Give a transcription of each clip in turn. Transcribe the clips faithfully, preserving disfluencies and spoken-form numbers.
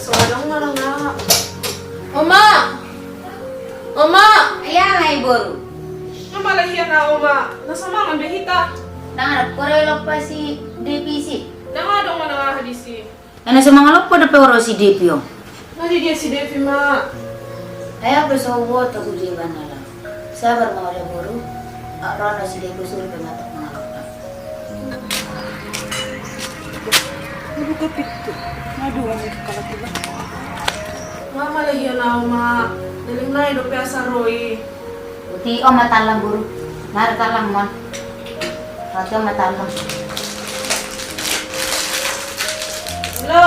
So adong ma na. Oma! Oma! Ia nai boru. Nga mala hian na, Oma? Na so mangan be hita. Ndang adong huroha lompa si Devi i. Ndang adong ma na aha disi. Ai na so mangalompa dope huroha si Devi on. Nga di dia si Devi, Ma? Ai aha pe so huboto tu dia ibana laho. Sabar ma ho da boru. Ro na si Devi, suru pe ma tong mangalompa. Buka pintu. Aduh, ini kepala tiba. Nga mala hian au, Ma? Leleng nai dope asa ro i. Uti, on ma tallang boru. Mari tallang ma on. Uti, on ma tallang. Halo.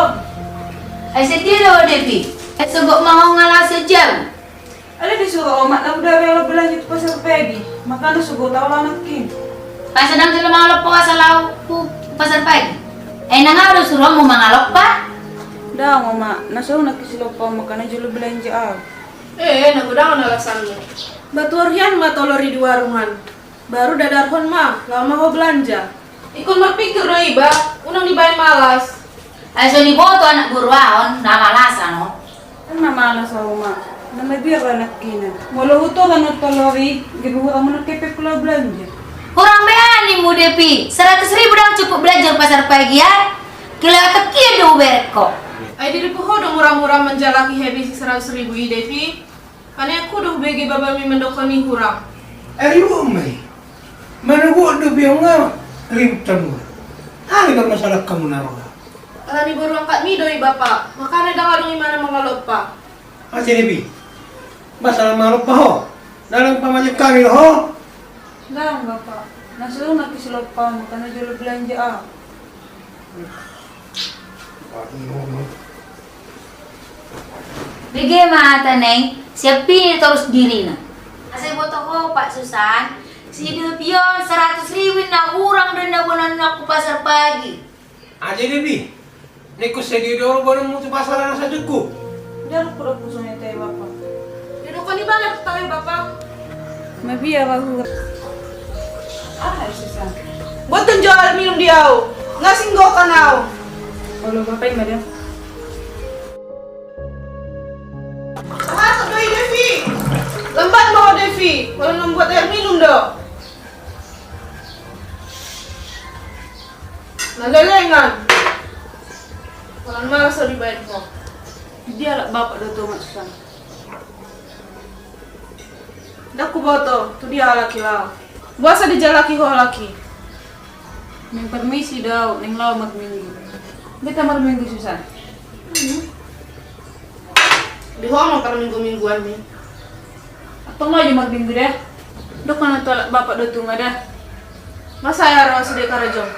Ai sadia do ho Devi? Ai sogot ma ho nga laho sian jabu? Ai disuru omak na huda be laho belanja tu Pasar Pagi. Makana sogot au laho nangkin. Ai so ndang jolo mangalompa ho asa laho tu Pasar Pagi? Ai nang aha do suruonmu mangalompa? Ndang, Omak, na so adong nangkin silompa, makana jolo belanja au. Eh, na godang on alasanmu. Ba tuor hian ma tolor i di warung an. Baru dadarhon ma, laho ma ho belanja. Ingkon marpingkir do iba, unang dibaen malas. Ai so niboto anak boru ahu on na malas ahu on. Ndang na malas ahu, Omak. Na mabiar do anakki na. Molo hutoran on tolor i, gabe hurang ma nangkin pe laho belanja. Hurang be aha ninmu, Devi? Seratus ribu ndang cukup belanja tu Pasar Pagi an. Kilalatanku hian do hubereng ho. Ai diripu ho do mura-mura manjalaki habisi seratus ribu i, Devi. Paneangku do hubege babami mandok hami hurang. Ai ribut ma i. Manogot do biong nga ribut hamu. Aha do masalah hamu na roha? Ala ni boru angkatmi do i, Bapa. Makana ndang adong imana mangalompa. Ate Devi, masalah mangalompa ho? Ndang pamajuk hami do ho? Ndang, Bapa. Na so adong nangkin silompa, makana jolo belanja au. Bege ma hata na i, sian pini torus dirina. Asa diboto ho, Pak Susan, si Devi on seratus ribu i na hurang do na boanonku tu Pasar Pagi. Ate Devi, ningkon sadia do boanonmu tu pasar na sajukku? Ndang adong hudok songon i, Bapa. Didok ibana tu tahe, Bapa. Mabiar ahu. Aha i, Susan? Buat tong jolo air minum di au. Nga singgokan au. Olo, Bapa, i ma da. Aha do i, Devi? Lambat ma ho, Devi. Molo na buat air minum do. Na lelengan. Holan malas ahu dibaen ho. Dia halak bapak do tu, Mak Susan? Ndang huboto tu dia halak i laho. Boasa dijalaki ho halak i? Naeng permisi do au, naeng laho marminggu. Beta marminggu, Susan. Di ho ma parminggu-mingguan i. Antong laho jo marminggu da. Dok ma na tu halak bapak do tu nga da. Masa ia ro sude karejom.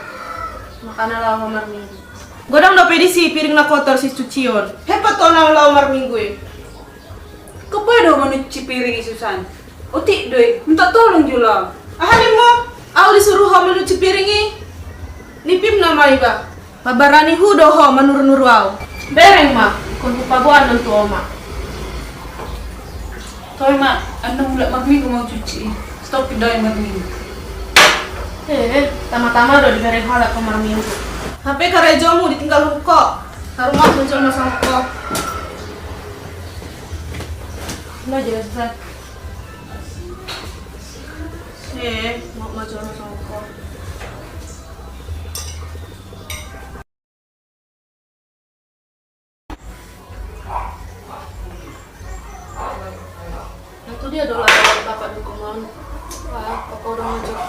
Makana laho ho marminggu. Godang dope disi piring na kotor sicucion. Hepet ho na laho marminggu i. Kepoe do ho manuci piring i, Susan. Otik do i, minta tolong jolo. Aha ninmu? Au disuru ho manuci piring i? Nipimna ma iba. Pabarani hu do ho manuru-nuru au. Bereng ma, ingkon hupaboa annon tu omak. Toe ma, annon mulak marminggu ma hucuci i. Stop i da i marminggu. Eh, tama-tama do dibereng halak ho marminggu. Hape karejomu ditinggalhon ho. Haru ma jolma songon ho. Lo jelas, Susan. Eh, mau ma jolma songon ho. Nah, tu dia do laho bapak dukung on. Ah, papa udah ngajak.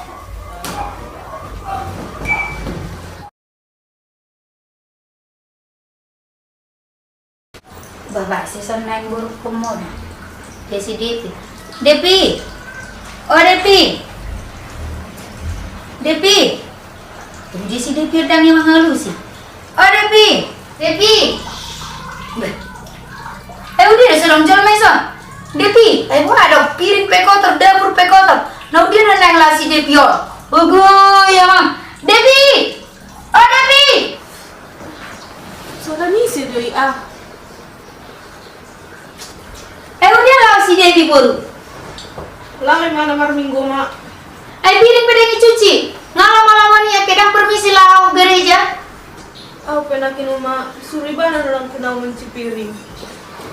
Bapak si son naeng boruk komodo. Dia si Depi. Depi. O Depi. Depi. Dia si Depi ndang i mangalusi. O Depi. Depi. Beh. Eh, undi do so adong jolma i son. Depi. Eh, boha do, piring pe kotor, dapur pe kotor. Na undi do naeng laho si Depi on. Ogo, ia mam. Depi. O Depi. Songon i si Depi ah. Eh, undi laho si Depi boru. Laho imana marminggu ma. Eh, piring pe ndang icuci. Nga lama-lama ni, angke ndang permisi laho gereja. Au pe nangkin, Uma, suru ibana do nangkin au manuci piring.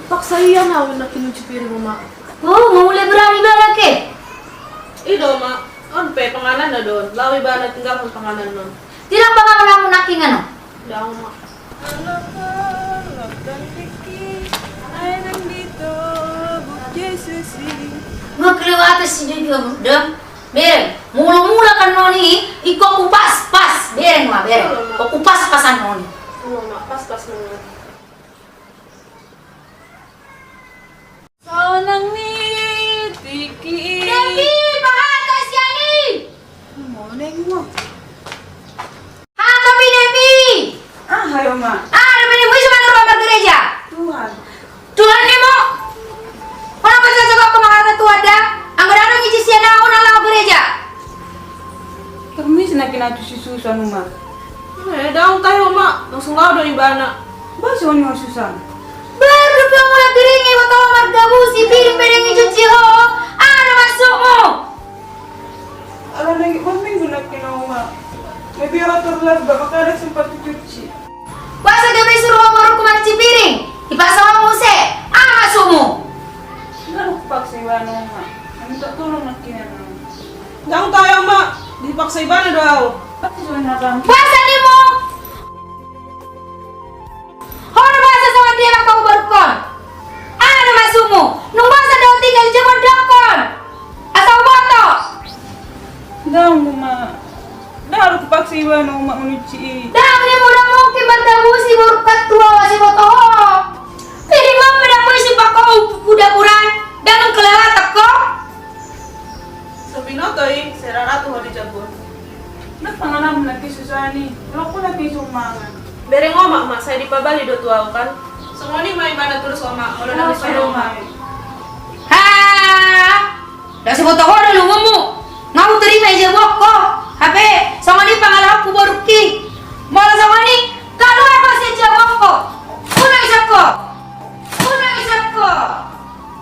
Paksa ia ma au nangkin manuci piring, Uma. Oh, nga mulai berani ibana ke? I do, Uma, on pe panganan na do on, laho ibana tinggalhon panganan on. Tidak panganan nangkin, anu. Ndang, Uma. Nga kelewatan si Jojo, dang. Bereng, mula-mula kan noni, ingkon hupaspas, bereng ma, bereng. Ingkon hupaspas an noni. Olo, Uma, paspas ma. Sonang ni tiki. Devi, pahat kasian i. Moneng mo. Hata pe, Devi. Ah, hayo ma. Ah, ada bini mui sama nurba margereja. Tuhan. Tuhan ni mo. Mana percaya sama aku menghargai Tuhan dah. Anggo dang ijin sian au, unang laho gereja. Permisi nangkin au tu si Susan, Uma. Eh, dang tahu, Uma. Langsung laho do ibana. Bah, songon i ho, Susan. Baru dope mulak gereja, iboto ho mardabusi, piring pe dang icuci ho. Aha na masukmu? Ala nangkin, minggu nangkin, Uma. Maybe ala terlambat, makana dang sempat dicuci. Boasa gabe suru ho borungku manuci piring? Dipaksa ho muse. Aha masukmu? Ndang hupaksa ibana, Uma. Minta tolong nangkin au. Ndang tahu, Uma. Dipaksa ibana do au. Boasa nimu? Ho do boasa songon dia ma ho borungkon? Aha na masukmu? Nunga boasa do tinggal di jabu on dokkon? Asa huboto. Ndang, Uma. Ndang hupaksa ibana, Uma, manuci i. Ndang, nimu, ndang mungkin mardabusi borungkon tu au asa huboto ho. Piring ma pe dang mui simpan ho, hu daporan, dang nunga kelewatan ho. So binoto i, sai raratu ho di jabu on. Ndang panganan nangkin, Susan i. Laho ho nangkin sumbangan. Bereng omak ma, sai dipabali do tu au kan. Songon i ma ibana torus, omak, molo dang dison omak. Ha! Dang so huboto ho do lungunmu. Nga hutarima i jabu on ho. Hape songon i pangalaho hu borungki. Molo songon i, kaluar ho sian jabu on ho. Unang isap ho. Unang isap ho.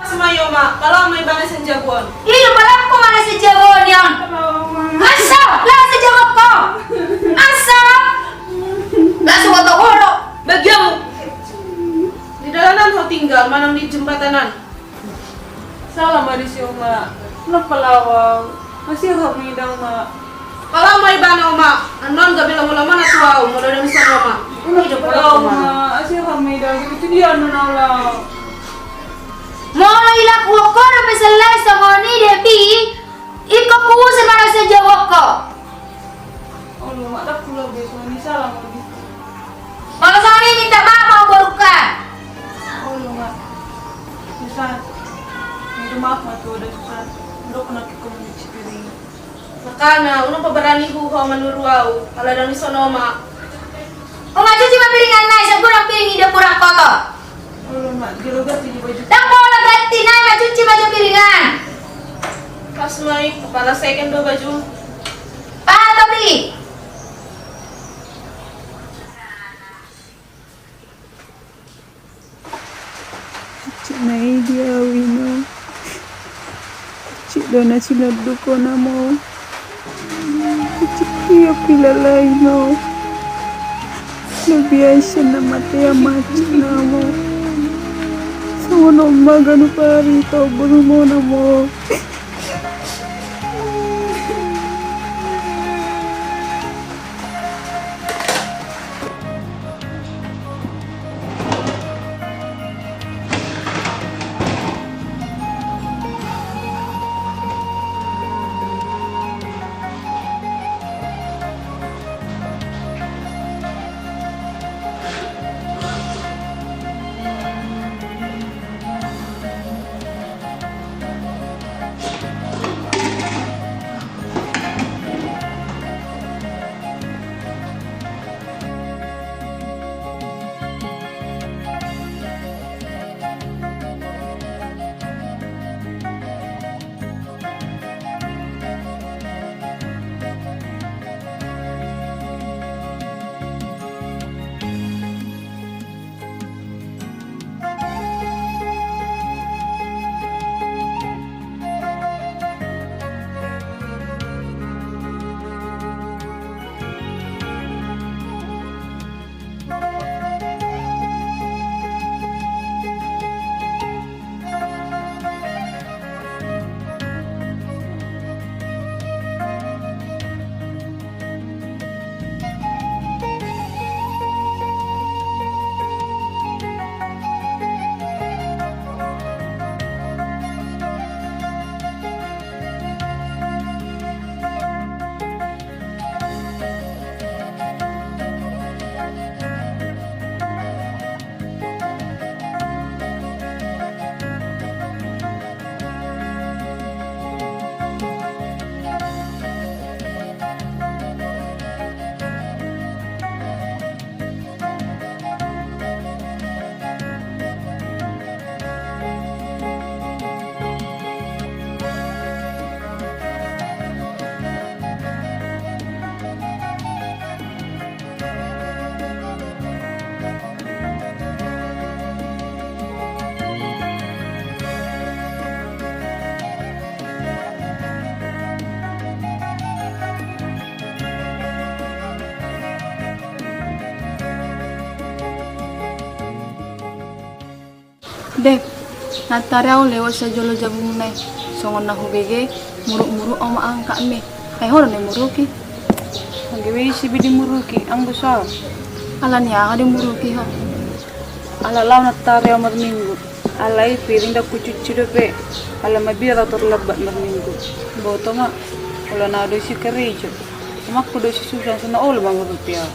Pas ma i, omak, palaho ma ibana sian jabu on. Ih, palaho ma na sian jabu on, Yon. Asa, laho sian jabu on ho. Asa. Langsung huboto ho do bagianmu. Di dalanan ho tinggal, manang di jembatan an? Sala ma disi, omak. Nang palaho au. Masih roh mi dang, omak. Palaho ma ibana, omak. Annon gabe lomo-lomo na tu au, molo dang dison omak. Unang palaho, omak. Masih roh mi dang, itu dia annon au laho. Molo ilakuhon ho dope sala songon i, Devi, ingkon huusir ma na sian jabu on ho. Olo, omak, ndang huula be songon i, sala ma disi. Molo songon i minta maaf ma ho borungkon. Olo, omak. Susan. Minta maaf ma tu au da, Susan. Ndang hona ingkon manuci piring. Makana unang pabarani ho manuru au, ala dang dison omak. Omak, cuci ma piringan na i, sai godang piring i di daporan kotor. Olo, omak, jolo ganti di baju. Ndang pola ganti, na i ma cuci baju piringan. Pas ma i, pala second do baju. Pahat, Devi. Cik na i di au, Ino. Cik do na sinonduk ho, Amo. Cik, ia pilala, Ino. Lobi ai sian na mate ama, Cik, na, Amo. Songon on ma ganup ari tau borumon, Amo. Dep, nantoari au lewat sian jolo jabumuna i, songon na hubege, muruk-muruk au mangangkatmi. Ai ho do na dimuruki? Anggo be ise be dimuruki, anggo so au. Alani aha dimuruki ho? Ala lao nantoari au marminggu. Alai piring ndang hucuci dope. Ala mabiar au tarlambat marminggu. Boto ma, holan au do isi karejo. Amangku do isi susah, songon na olo mangurupi au.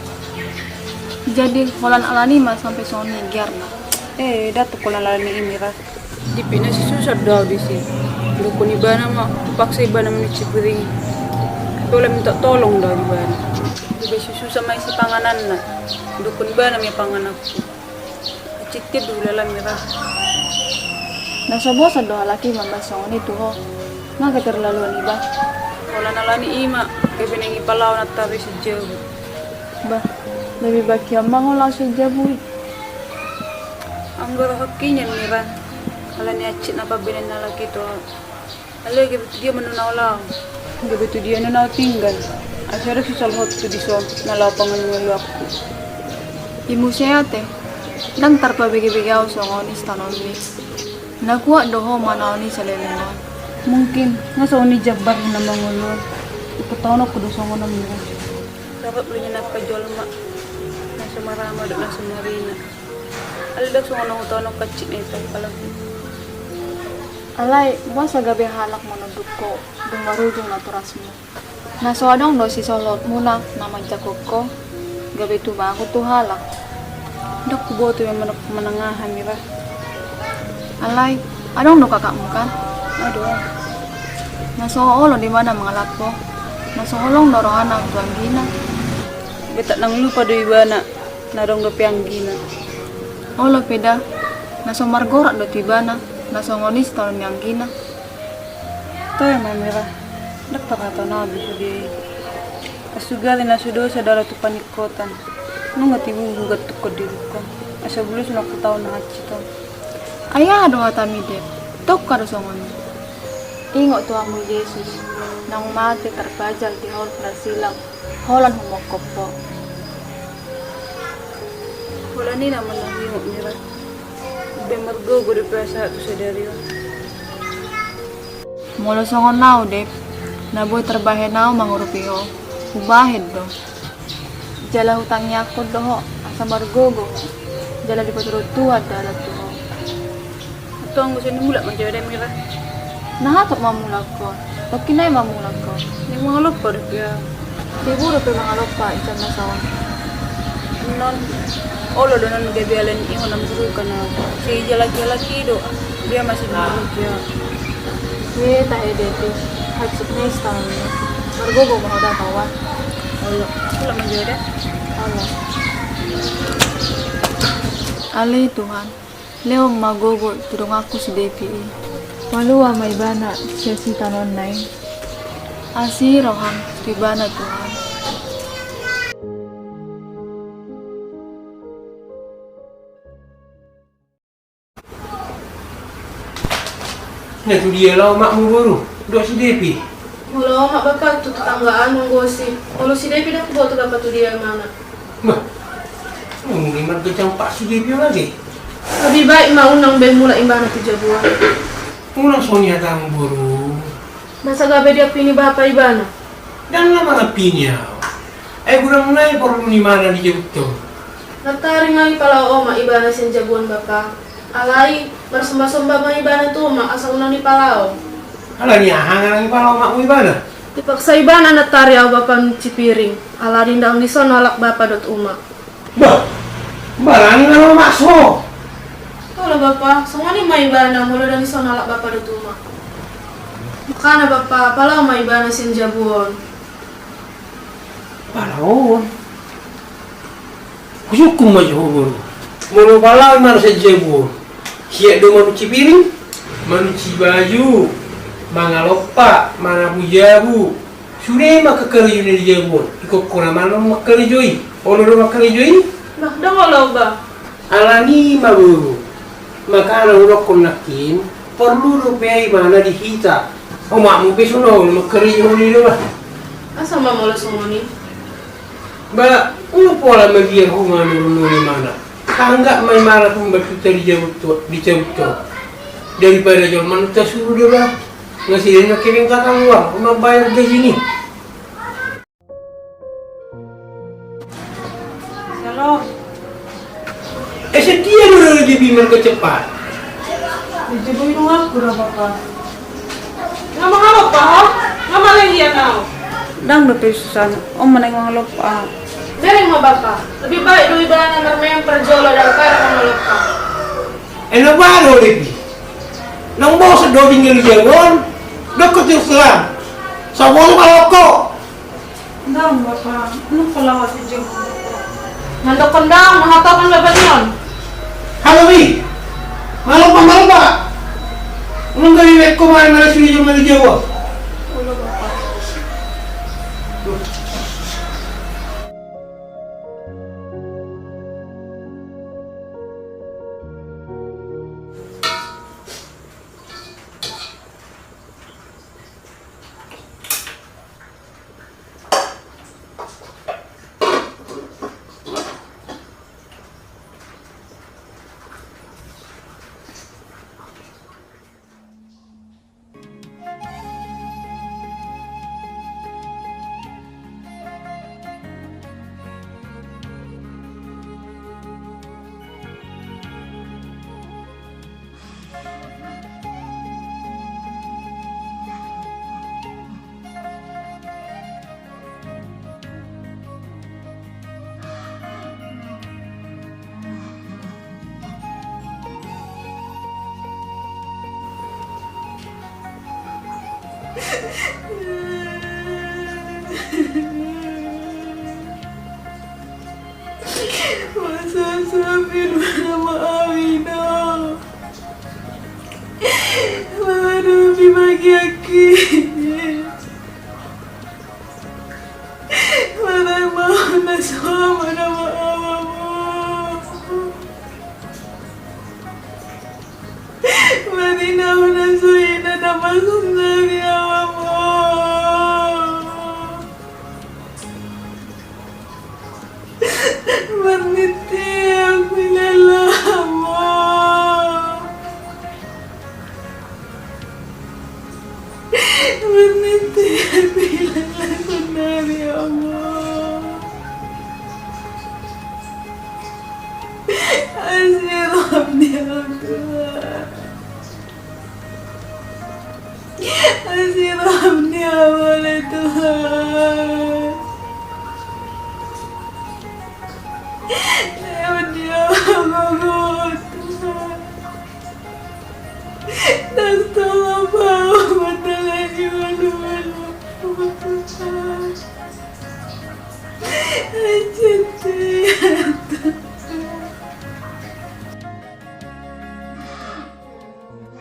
Jadi holan alani i ma sampe songon i gearna? Eh, ndang tung holan alani i, Mira. Di pe na isi susah do au disi. Didok ibana ma, hupaksa ibana manuci piring. Holan minta tolong do au di ibana. Di pe isi susah ma isi pangananna. Didok ibana ma i pangananku. Hansit do hulala, Mira. Na so bosan do halak i mambahen songon i tu ho? Nga keterlaluan iba. Holan alani i ma, gabe naeng ipalao nantoari sian jabu. Bah, lebih baik hian ma ho lao sian jabu i. Anggo rohangki nian, Mira, alani hansit na pambahenan ni halak i tu ho. Alai gabe tu dia ma annon au lao? Gabe tu dia annon au tinggal? Asa adong sisol ho tu dison na lao pangalualuanku. I muse ate, ndang tarpabege-bege au songon i sitanonni. Na kuat do ho manaon i saleleng on. Mungkin nga songon i jambar na mangolu on. Ipataononku do songon on, Mira. Torop do nian angka jolma na so marama dohot na so marina. Alai ndang songon na hutaononku hansit na i tu halak i. Alai boasa gabe halak manunduk ho dung marujung natorasmu? Na so adong do sisolhotmuna na manjangkon ho? Gabe tumagon tu halak. Ndang huboto be manang aha, Mira. Alai adong do kakakmu kan? Adong. Na so olo do ibana mangalap ho? Na so holong do rohana tu anggina? Gabe ndang lupa do ibana na adong dope anggina. Olo pe da, na so margorak do tu ibana na songon i sitaonon ni anggina. Toe ma, Mira, ndang parhatoan au be tu dia i. Asugari na so dosa do ala tu paningkotan. Nunga tibu hugantunghon diringkon asa bulus na hutaon na hansit on. Ai aha do hatami, Dep? Tongka do songon i. Ingot tu hamu Jesus, naung mate tarpajal di hau na silang. Holan humongkop ho. Holan i nama na huingot, Mira. Gabe margogo dope asa tu sadari on. Molo songon au, Dep, na boi tarbahen au mangurupi ho, hubahen do. Jala hutangiangkon do ho asa margogo ho. Jala dipatuduhon Tuhan dalan tu ho. Antong, anggo songon i mulak ma jo da, Mira. Na hatop ma mulak ho. Tongkin nai ma mulak ho. Naeng mangalompa dope au. Tibu dope mangalompa, insan na saon. Annon olo do annon gabe alani i ho na murukan au. Sai dihalaki-halaki do. Dia masih dimuruki au. He, tahe, Dep. Hansit na i sitaonon i. Margogo ma ho da, kawan. Olo, mulak ma jo da. Olo. Ale Tuhan. Lehon ma gogo tu donganku si Depi i. Palua ma ibana sian sitaononna i. Asi roham tu ibana, Tuhan. Na tu dia laho omakmu, boru, dohot si Depi? Molo omak, Bapa, tu tetanggaan manggosi. Molo si Depi ndang huboto, Bapa, tu dia ibana. Bah, molo marganjang pasu dia pe on ate. Lebih baik ma unang be mulak ibana tu jabu on. Unang songon i hatamu, boru. Masa gabe diampini bapa ibana? Ndang na mangampini au. Ai godang nai porlu ni ibana di jabu on. Nantoari nga dipalao omak ibana sian jabu on, Bapa. Alai marsomba-somba ma ibana tu omak asa unang dipalao. Alani aha nga dang dipalao omakmu ibana? Dipaksa ibana nantoari ahu, Bapa, manuci piring, alani ndang dison halak bapa dohot umak. Bah, barani ma na mamaksa ho. Olo, Bapa, songon i ma ibana molo ndang dison halak bapa dohot umak. Makana, Bapa, palao ma ibana sian jabu on. Palaoon? Husungkun ma jo ho, boru. Molo palao ibana sian jabu on, hian do manuci piring, manuci baju, mangalompa, manapu jabu. Sude ma karejo na di jabu on. Ingkon ho nama na mangkarejo i? Olo do mangkarejo i? Bah, ndang olo, Bah. Alani i ma, boru, makana hudokkon nangkin, porlu dope ibana di hita. Omakmu pe so na olo mangkarejo, songon i do, Bah. Asa ma molo songon i. Bah, unang pola mabiar ho manurunurun ibana. Tangga ma i malas umbar tu tari jabut tu, di jabut tu. Daripada jolma na tasuru do ba. Nga sida na kering kakang uang, mambayar gaji ni. Halo. Eh, setia do di bimar kecepat. Di jabut aku dah, Bapak. Nga mangalop, Pak, ha? Nga maleng ia nau. Ndang dope Susan, on ma naeng mangalop, ah. Bereng ma, Bapak. Lebih baik do ibana marmain parjolo daripada mangalop, Pak. Eno ba do, Depi. Nang bosan do tinggal di jabu on, dokkon terus terang. Saboto mangalop ko. Ndang, Bapak. Ndang pola hot i jo. Mandokkon ndang, manghatahon Bapak ni on. Halo, Wi. Malam, Pak, malam, Pak. Ulun gawi wek ko main mana sini jo main jawa. Ulo, Bapak. Masa-masa film nama Awino. Mama dopi bagi aki. Mama mau na so mana ma awamu. Mati na una so ina na masuk dari awamu. Marnitiak pilalamu. Marnitiak pilalamu nari, ya Allah. Asi roham ni Allah, Tuhan. Asi roham ni Allah, Tuhan. Leon dia gogot, Tuhan. Dan tolong bawa matanya di malu-malu, Tuhan. Anjing, Tuhan.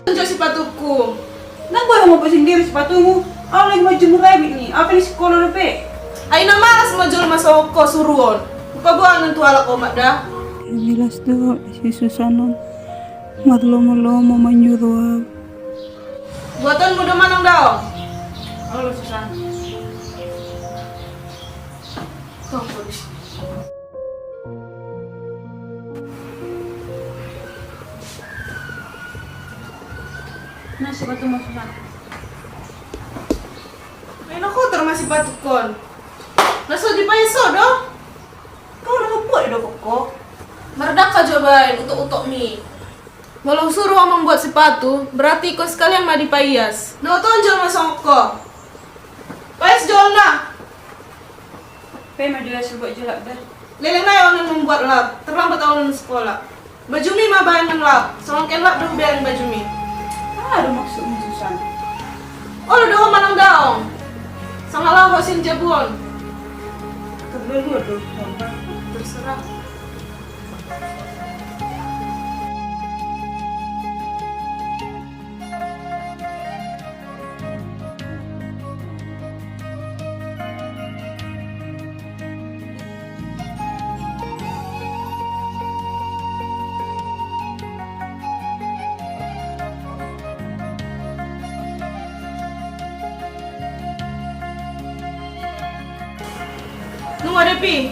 Tunjuk sepatuku. Nang boi ho mambuat sendiri sepatumu. Au lagi mau jemur abit ni, au pe di sekolah dope. Ai na malas ma jolma songon ho suruon. Buka buangan tu halak omak da. Jelas do si Susan on marlomo-lomo manyuru au. Buatonmu do manang daong. Olo, Susan. Tunggu di sini. Na, sepatumu, Susan. Ai na kotor ma sepatuhon. Na so dipaias ho do? Kau na mambuat do ho. Mardangka jo baen utok-utokmi. Molo husuru ho mambuat sepatu, berarti ingkon sekalian ma dipaias. Na tonjol ma songon ho. Paias jolna. Pe ma jolo suruh buat jolap da. Leleng nai au non membuat lap, terlambat au non sekolah. Bajumi ma baen non lap, songon ke lap do hubereng bajumi. Aha do maksudmu, Susan? Olo do ho manang daong. Sanga laho ho sian jabu on. Terlalu do. Terserah. Nunga, Depi.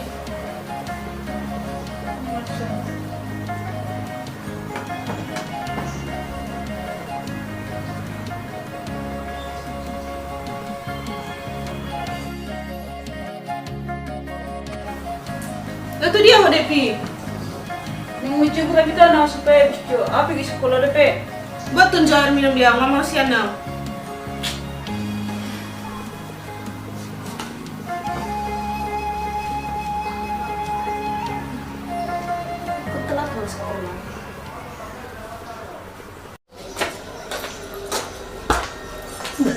Tu dia ho, Depi? Naeng mencubur abit au na supaya bisa jo au pe di sikola dope. Buat tong jo air minum dia, ngamang sian au. Kok telat mau sekolah? Bah,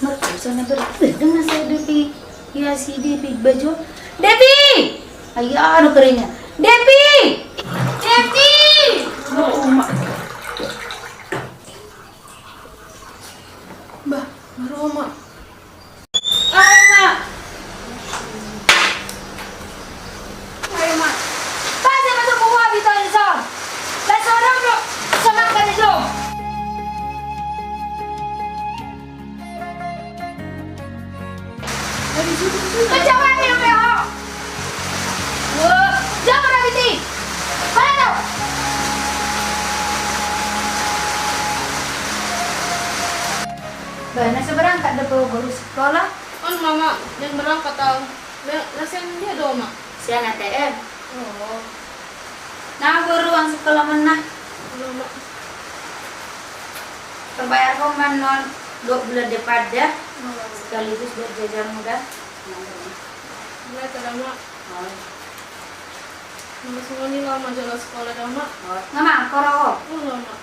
mertua sana ber-, eh, dengan saya Depi. Ya, si Depi baju. Depi! Ayo, anu keringnya. Depi! Depi! Bah, baru, Oma. Ayo, Mak. Ayo, Mak. Pas dia masuk ke rumah, Vito, ini, Som. Langsung dong, dong. Sama kan, Som. Kencang banget minumnya, Ho. Wah, jangan berhenti. Mana tuh? Bah, na so berangkat do boru sikola? On ma, Mak, naeng berangkat au. Na, na sian dia do, Mak? Sian A T M. Oh. Na boru uang sikolamuna? Olo, Mak. Tabayarhon ma annon dohot bulan depan da. Oh. Sekaligus buat jajanmu da. Mulai ta da, Mak. Oh. Molo songon i laho ma jolo sikola da, Mak. Oh. Nga, Mak, koro ho. Olo, Mak.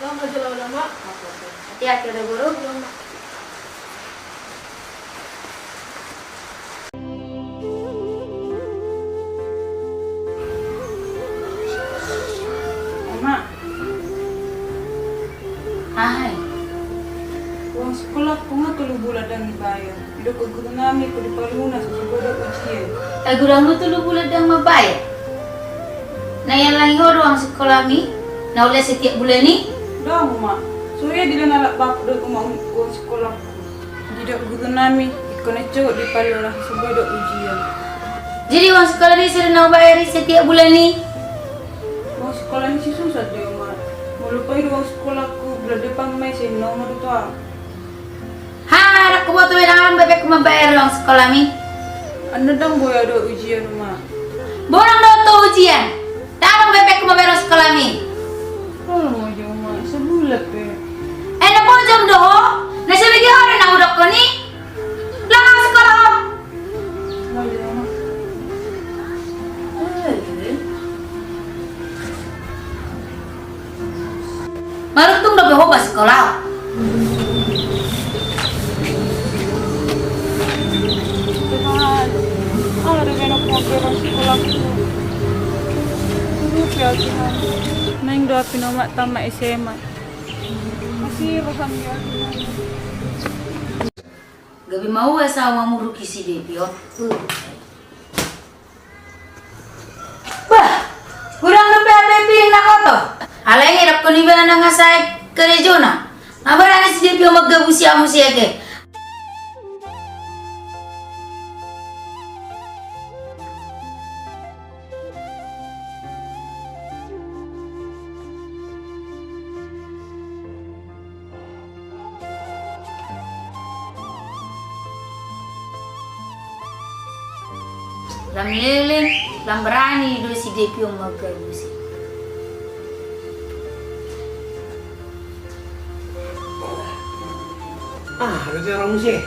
Laho ma jolo au da, Mak. Oke, oke. Hati-hati da, boru. Olo, Mak. Mak. Aha i? Uang sikolangku nga tolu bulan ndang dibayar. Didok guru nami, ingkon dipalunas asa boi do ujian. Ai, guru, nga tolu bulan ndang mambayar? Na iallang i ho do uang sikolami, na uli setiap bulan i? Ndang, Mak. Sude diallang halak bapakku do, Mak, uang sikolangku. Didok guru nami, ingkon dicogot dipalunas asa boi do ujian. Jadi uang sikolami sude na hubayar i setiap bulan i? Uang sikolami si Susan do, Mak. Molo boi do uang sikolangku, bulan depan ma i, sai unang ma do tu au. Ha, ndang huboto be, ndang adong be bebekku mambayar uang sikolami. Annon ndang boi au do ujian, Mak. Boi ndang dohot ho ujian. Ndang adong be bebekku mambayar uang sikolami. Olo ma jo, Mak, sabulan pe. Eh, na pojom do ho. Na sabege ho do na hudokkon i. Laho ma sikola ho. Maruntung dope ho ba sikola. Tuhan, ala do baen ho pambayaran sikolangku. Urupi au, Tuhan. Naeng do au pe, Mak, tamat S M A. Asi roham ya, Tuhan. Gabe maua sa au mamuruki si Depi on. Bah, godang dope hape piring na kotor. Alai nga didokkon ibana nga sae karejona. Nga barani si Depi on manggabusi ahu muse ate. Lam leleng, lam barani do si Depi on manggabusi. Ah, ada orang muse.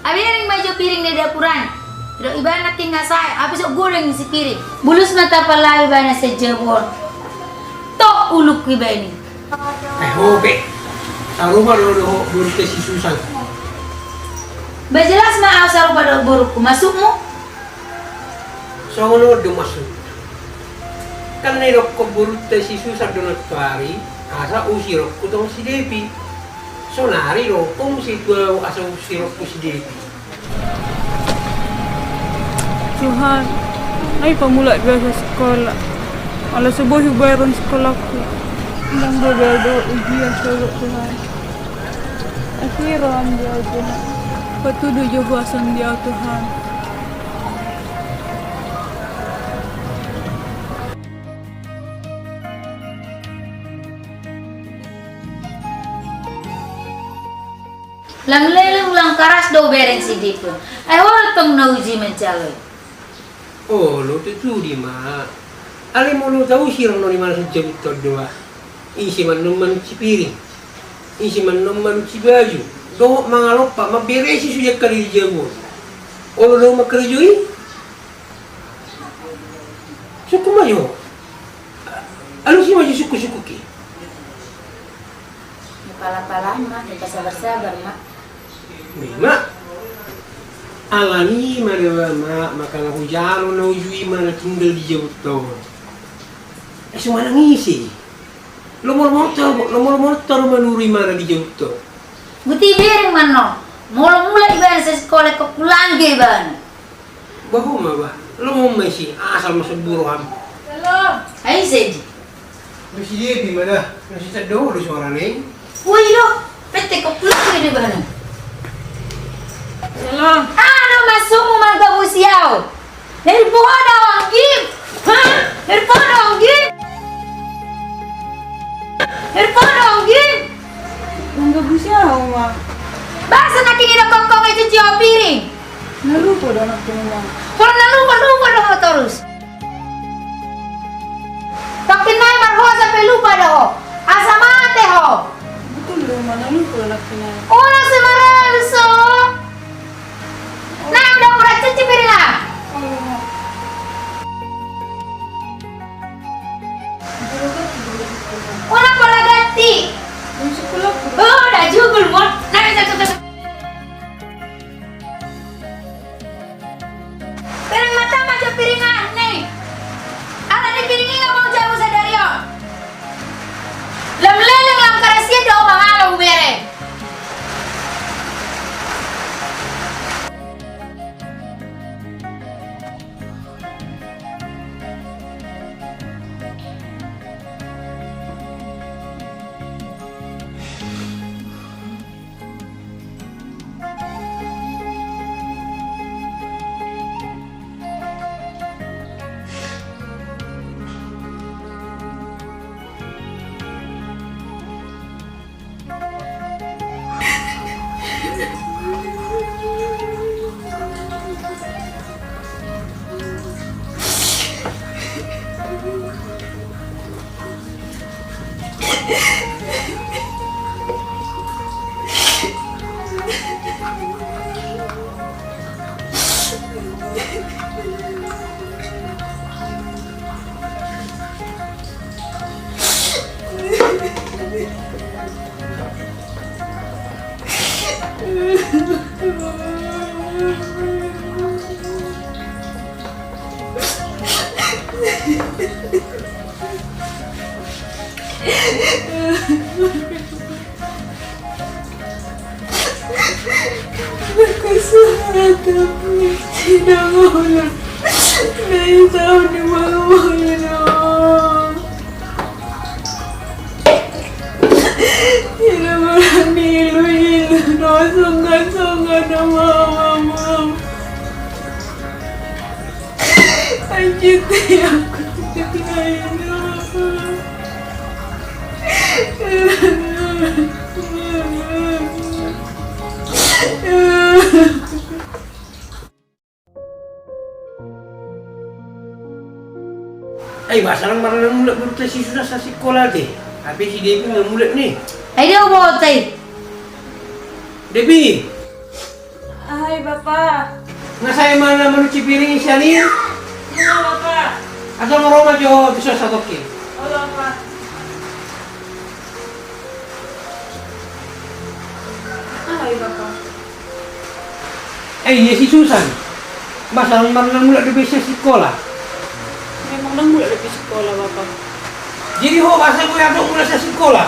Abereng ma jo piring di daporan. Didok ibana nangkin nga sae, hape so godang si piring. Bulus ma tapalao ibana sian jabu on. Tok ulungku ibaen i. Eh, ho pe. Sarupa do dohot borunta si Susan. Ba jelas ma au sarupa dohot borungku, maksudmu? Songon on do maksudhu. Kan na didokkon borunta si Susan do nantoari, asa husirokku tong si Depi. Saonari do ho muse tu au asa husirokku si Depi. Tuhan, ai pamulak biasa sikola. Ala so boi hubaen sikolangku. Ndang boi be au dohot ujian sogok, Tuhan. Asi roham di au, Tuhan. Patudu jo huasaM di au, Tuhan. Lam leleng lam karas do hubereng si Depi on. Ai ho do tong na uji manjalo i. Olo, tutu di ma. Alai molo tau sirang noni mana sijabut tondua. Ise mannom mancuci piring, ise mannom mancuci baju, dohot mangalompa, mamberesi sude angka di jabu on. Olo do mangkarejo i. Sungkun ma jo. Alusi ma jo sungkun-sungkun i. Pala-pala ma, pasabar-sabar ma. Memang. Alani ma da ma, maka na hujalo na uju i ma na tinggal di jabu on. Ai so manang ise. Lomo-lomo tor, lomo-lomo tor manuru i ma na di jabu on. Guti bereng manno. Molo mulak ibana sian sikola, ingkon pulang do ibana. Bah, ho ma bah. Lomo ma isi, asal masuk buruan. Halo. Ai sedi. Masih dia di mana? Masih tak do do suara ni. Woi do, pete ko pulang do ibana. Halo. Ano masukmu manggabusi au. Dari poda anggim. Hah? Dari poda anggim. Dari poda anggim. Manggabusi au ma. Basa na kini do kongkong itu cio piring. Na lupa do anak tu ma. Kalau na lupa, lupa do ho torus. Tongkin nai marhosa pe lupa do ho. Asa mate ho. Betul do ma, na lupa do anak tu ma. Ora se maralso. Nah, udah berat cuci piring lah. Ora pola ganti. Oh, udah jugul mon. Nah, cak, cak, cak. Piring mata ma jo piringan ni. Ala ni piring i nga mau jauh sadari on. Lam leleng lam karasian do mangalo hubere. Kesehatan tidak boleh. Dari tahun di mana mana. Ina marani ilu-ilu, no songgan-songgan na mama. Anjir, aku tidak ilu. Ai boasa ndang marnamulak boruta si Susan sian sikola ate? Hape si Debi nga mulak ni. Ai dia botai. Debi. Ai bapa. Nga sae ma na mancuci piring i sian i? Iya bapa. Asa ma ro ma jo tu sos satongkin. Olo bapa. Ai bapa. Eh, ia si Susan. Boasa ndang marnamulak dope sian sikola? Memang ndang mulak dope sikola bapa. Jadi ho boasa boi adong mulak sian sikola?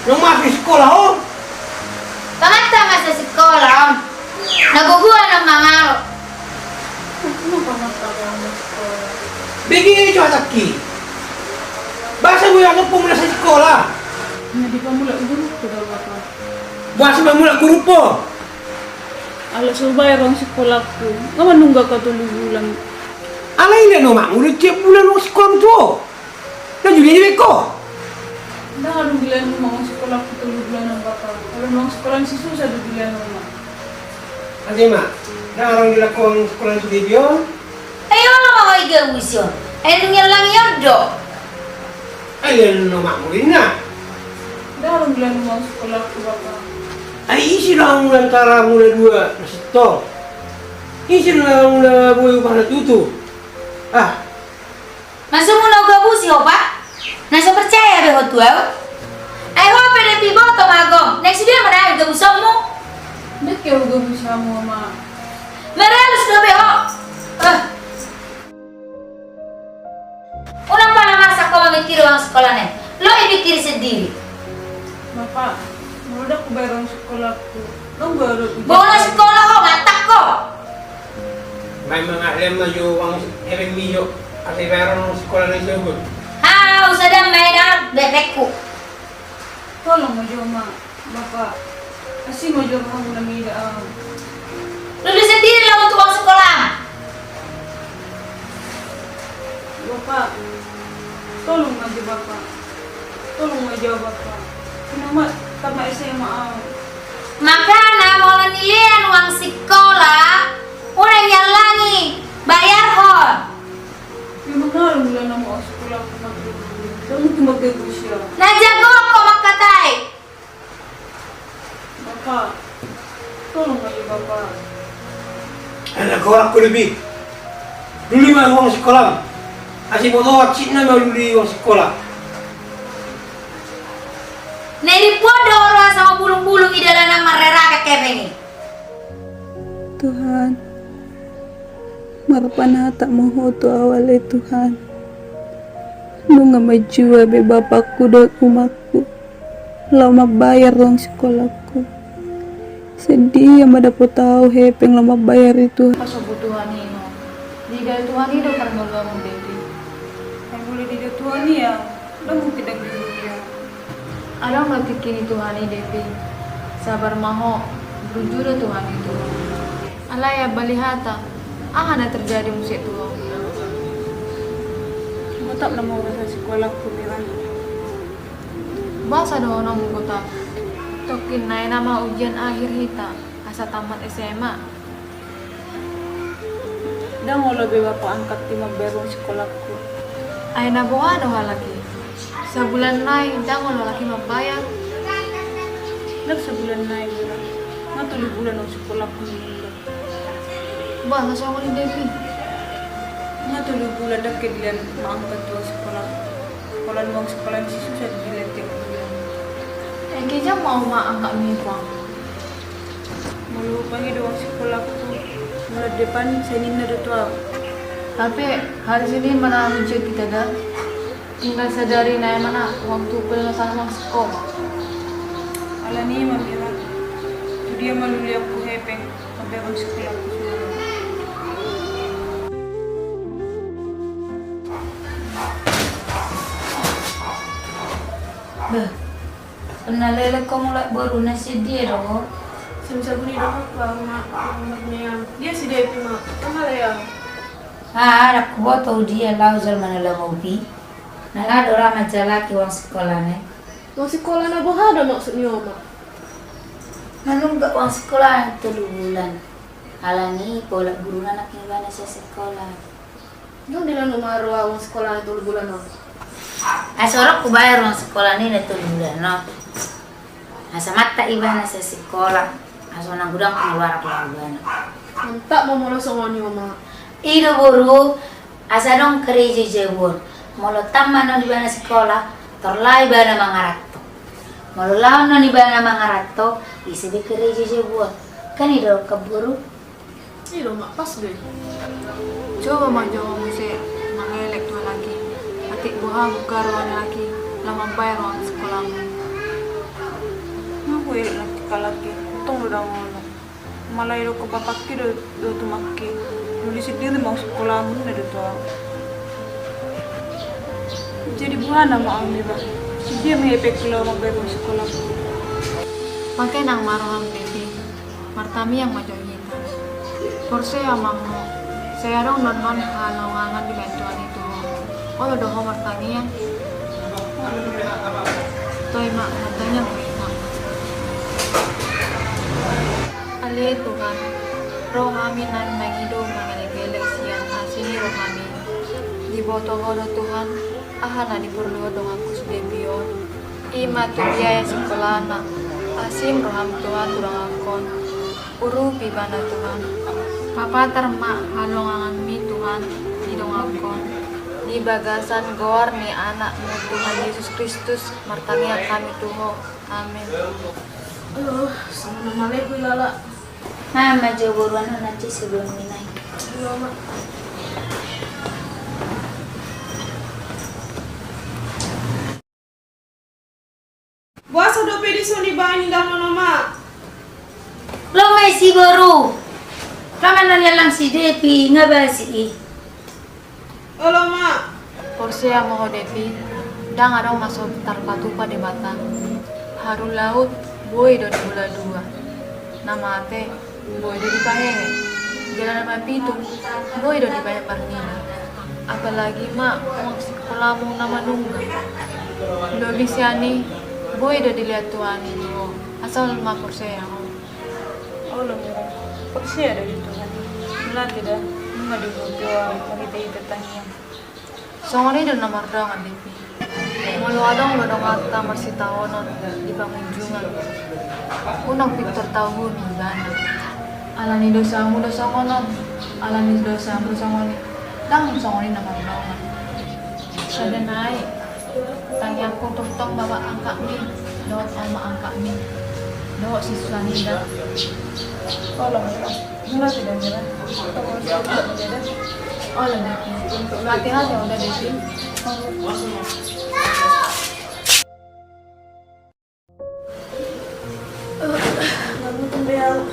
Ndang masuk sikola ho? Pamanta ma sian sikola on. Na gogo annon mangalo. Bege jo hatangki. Boasa boi adong ho mulak sian sikola? Na dipamulak guru ho do bapa. Boasa ma mulak guru ho? Ala so hubayar uang sikolangku. Nga manunggak au tolu bulan. Alai ina no ma mulak tiap bulan uang sikola tu ho. Na juli ni beko. Ndang adong dilehon uang sikolangku tolu bulan on bapa. Ala uang sikola ni si Susan do dilehon ma. Ate ma, ndang adong dilehon uang sikola ni si Debi on. Ai olo ma Ai gabusi on. Ai dung iallangi on do. Ai leleng no makmurinna. Ndang adong leleng uang sekolahku, Bapa. Ai ise do anggo antara muna dua na sintong? Ise do na muna boi upahna tutu? Ah. Maksudmu na hugabusi ho, Pa? Na so percaya be ho tu ahu? Ai ho pe ndang diboto ma gong. Naeng sude ma na hugabusonmu? Ndang hugabusi hamu, Ama. Maralus do be ho. Ah. Unang pala maksa ho mamikiri uang sekolahna i. Lo i pikiri sendiri. Bapa, molo ndang hubayar uang sekolahku, ndang hubayar uang. Bola sekolah ho, mantak ho. Baen ma, lehon ma jo uang hepengmi jo, asa dibayar uang sekolah na i sogot. Ha, usadan ma i da hepengku. Tolong ma jo, Ama. Bapa, asi ma jo rohamu na mida ahu. Lulus sendiri lah untuk uang sekolah. Bapa, tolong ma jo, Bapa. Tolong ma jo, Bapa. Ina ma, tamat S M A ahu. Makana molo nilean uang sekolah, unang iallangi, bayarhon. Memang ngalung lah nama uang sekolahku, Mak. Kamu cuma gabusi. Na jago ho mangkatai. Bapa, tolong ma jo, Bapa. Anak gorakku, Depi. Lului ma uang sekolah. Asi boto aksitna ma lului uang sekolah. Na i rimpuan do ro asa mambulung-bulung i dalan na marrera kekepe i. Tuhan, marpanatap ma ho tu ahu ale, Tuhan. Nunga manjua be bapakku dohot umakku laho mambayar uang sekolahku. Sian dia ma dapot ahu hepeng laho mambayar i, Tuhan? Pasombu Tuhan i ma. Diida Tuhan i do parngoluanmu, Depi. Ai molo diida Tuhan i, ndang mungkin ndang diuduti. Adong do tingki ni Tuhan i, Depi. Sabar ma ho, burju do Tuhan i tu ho. Alai ambali hata, aha na terjadi muse tu ho? Gotap nama urusan sekolahku, Mira. Boasa dohononmu gotap? Tongkin nai nama ujian akhir hita, asa tamat S M A. Ndang olo be bapa angkat i mambayar uang sekolahku. Ai na boha do halak i? Sabulan nai ndang olo halak i mambayar. Ndang sabulan nai, Mira. Nga tolu bulan uang sekolahku nunga. Bah, na songon i, Depi. Nga tolu bulan ndang ke dilean ma angkat uang sekolah. Pola uang sekolah ni si susah dilean tiap bulan. Engke jam mau ma angkat mi uang. Molo hupangido uang sekolahku, bulan depan sai ninna do tu ahu. Hape hari Senin ma na ujian hita da. Tinggal sadari nai ma na waktu pelunasan uang sekolah. Alani i ma, Mira. Tu dia ma lului angka hepeng mambayar uang sekolahku? Bah, na leleng ho mulak boru, na sian dia do ho? Sian sabun i do ho, Mak. Dia si Depi, Mak. Tama leleng. Ah, ndang huboto dia laho jolma na lomo upi. Na nga do ra manjalaki uang sekolahna i. Uang sekolah na boha do maksud ni ho, Mak? Manunggak uang sekolah tolu bulan. Alani i pola guruna nangkin ibana sian sekolah. Dung dilean ma roha uang sekolah na tolu bulan on? Asa adong hubayar uang sekolah ni na tolu bulan on. Asa mantap ibana sian sekolah. Asa unang godang pengeluaran keluargana. Mantap ma molo songon i, Mak. I do boru, asa adong karejo jabu on. Molo tamat non ibana sekolah, tor laho ibana mangaranto. Molo laho non ibana mangaranto, ise be karejo jabu on? Kan i do kan, boru? I do, Mak, pas do i. Coba ma jo ho muse mangelek tu halak i. Atik boha muka roha ni halak i laho mambayar uang sekolahmu. Nga huelek nangkin halak i, tong do ndang olo. Molo didok bapakki do, dohot umakki, lului sendiri ma uang sekolahmu, ninna do tu ahu. Jadi boha nama ahu, Mira? Sian dia ma hepengku laho mambayar uang sekolahku? Pake nang ma roham, Depi. Martangiang ma jo hita. Porsea ma ho, sai adong do annon halongangan dibahen Tuhan i tu ho. Olo do ho martangiang. Toe ma, martangiang ma hita. Ale Tuhan, ro hami nang mangido mangelek-elek sian asi ni rohami. Diboto Ho do Tuhan, aha na niporluhon donganku si Depi on. I ma tu biaya sikolana, asi ma roham Tuhan tu dongankon. Urupi ibana Tuhan. Papatar ma halonganganmi Tuhan di dongankon. Di bagasan goar ni Anakmu Tuhan Yesus Kristus, martangiang hami tu Ho. Amin. Aduh, songon na male hu ilala. Nah, maju buruan, nanti sebelum minai. Iya, Mak. Boasa dope dison dibaen indahan on, Mak? Lo ma i si boru. Lo ma na niallang si Depi, nga basi i. Olo, Mak. Porsea ma ho Depi, ndang adong na so tarpatupa Debata. Haru laut boi do dibula dua. Na mate boi do dipahehe. Jala na mapitung boi do dibahen marnida. Apalagi ma uang sikolamu na manunggal. Lobi sian i boi do dilehon Tuhan i tu ho. Asal ma porsea ho. Olo, Mira. Porsea do di Tuhan. Mauliate da, nunga diboto ho marhitehite tangiang. Songon i do na mardongan, Depi. Molo adong do donganta marsitaonon di pangunjungan, unang pintor tauhon ibana. Alani dosamu do songon on, alani dosamu do songon i, ndang songon i na mardongan. Sada nai, tangiangku tongtong bapak angkatmi dohot omak angkatmi dohot si Susanida. Olo, Mira. Mauliate da, Mira. Olo, Depi. Hati-hati ho da, Depi. Ngamuk be au.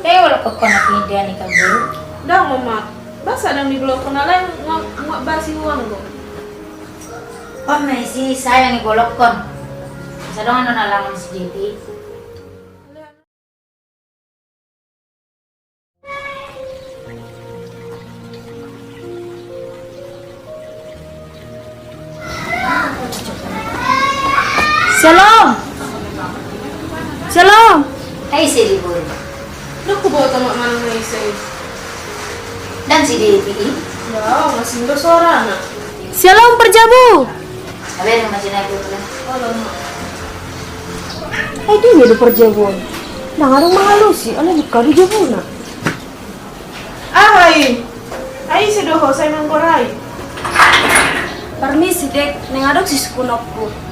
Eh, olo, kok kona pindah ni kabur? Ndang, Oma. Boasa ndang dibolongkon, alai nga, nga basi uang do. On ma i si sayang i bolongkon. Asa dongan do na langon si Depi. Shalom. Shalom. Ai, ise di boru? Ndang huboto ma manang na ise i. Ndang si Depi i? Ndang, asing do suarana. Shalom, parjabu. Ai, dia do parjabu on. Ndang adong mangalusi, alai buka do jabuna. Aha i? Ai, ise do ho, sai manggora i? Parmisi, Dek, naeng adong sisungkunonku.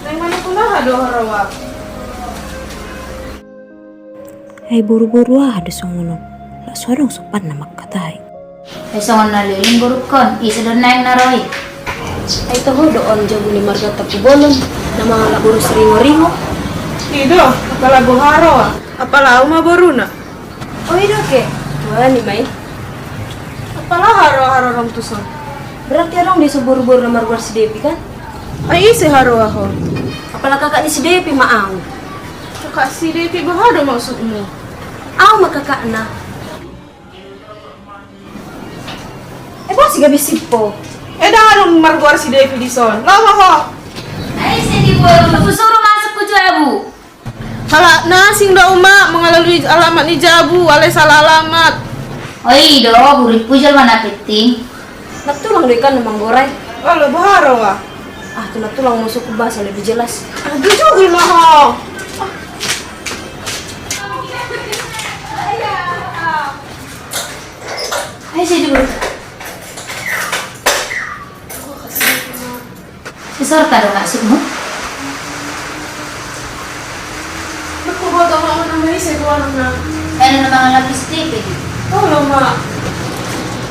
Naeng manungkun aha do ho roha? Ai boru-boru aha do songon on? Lak so adong sopanna mangkatai. Ai songon na leleng borungkon, ise do naeng na ro i? Ai toho do on jabu ni marga Tampubolon, na mangalap boru si Ringo-ringo. I do, apala boha roha, apala au ma boruna. O i do ke, tuani ma i. Apala aha roha harorong tuson? Berarti adong do dison boru-boru na margoar si Depi kan? Ai ise haroa ho? Apala kakak ni si Depi ma au. Kakak si Depi, boha do maksudmu? Au ma kakakna. Eh, boha si gabe simpo? Eh, ndang adong margoar si Depi dison. Laho ma ho. Ai, ise di boru, husuru masuk tu jabu. Halak na asing do, Uma, mangalalui alamat ni jabu, alai salah alamat. O i do, hurippu jolma na penting. Na tulang do i kan na manggora i. Olo, boha roha? Ah, tu na tulang ma so hubasa lebih jelas. Ah, jujur ma ho. Ai, ise di boru. Sesorta do maksudmu? Ndang huboto ma manang na ise goarna. Ai na mangalap si Depi. Olo ma.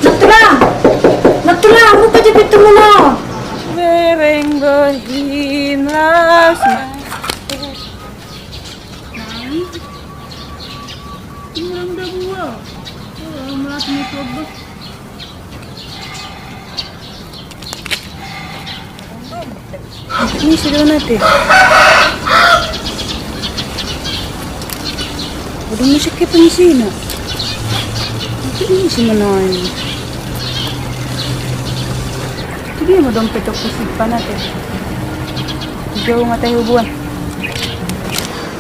Na tulang. Na tulang, buka jo pintumuna. Bereng bohin las. Nai. Kurang da buah. Oh, melas ni coba. Ini sudah nanti. Udah musik ke pengisina. Ini si menang. Jadi mau dompet aku simpan nanti. Jauh ngatai hubungan.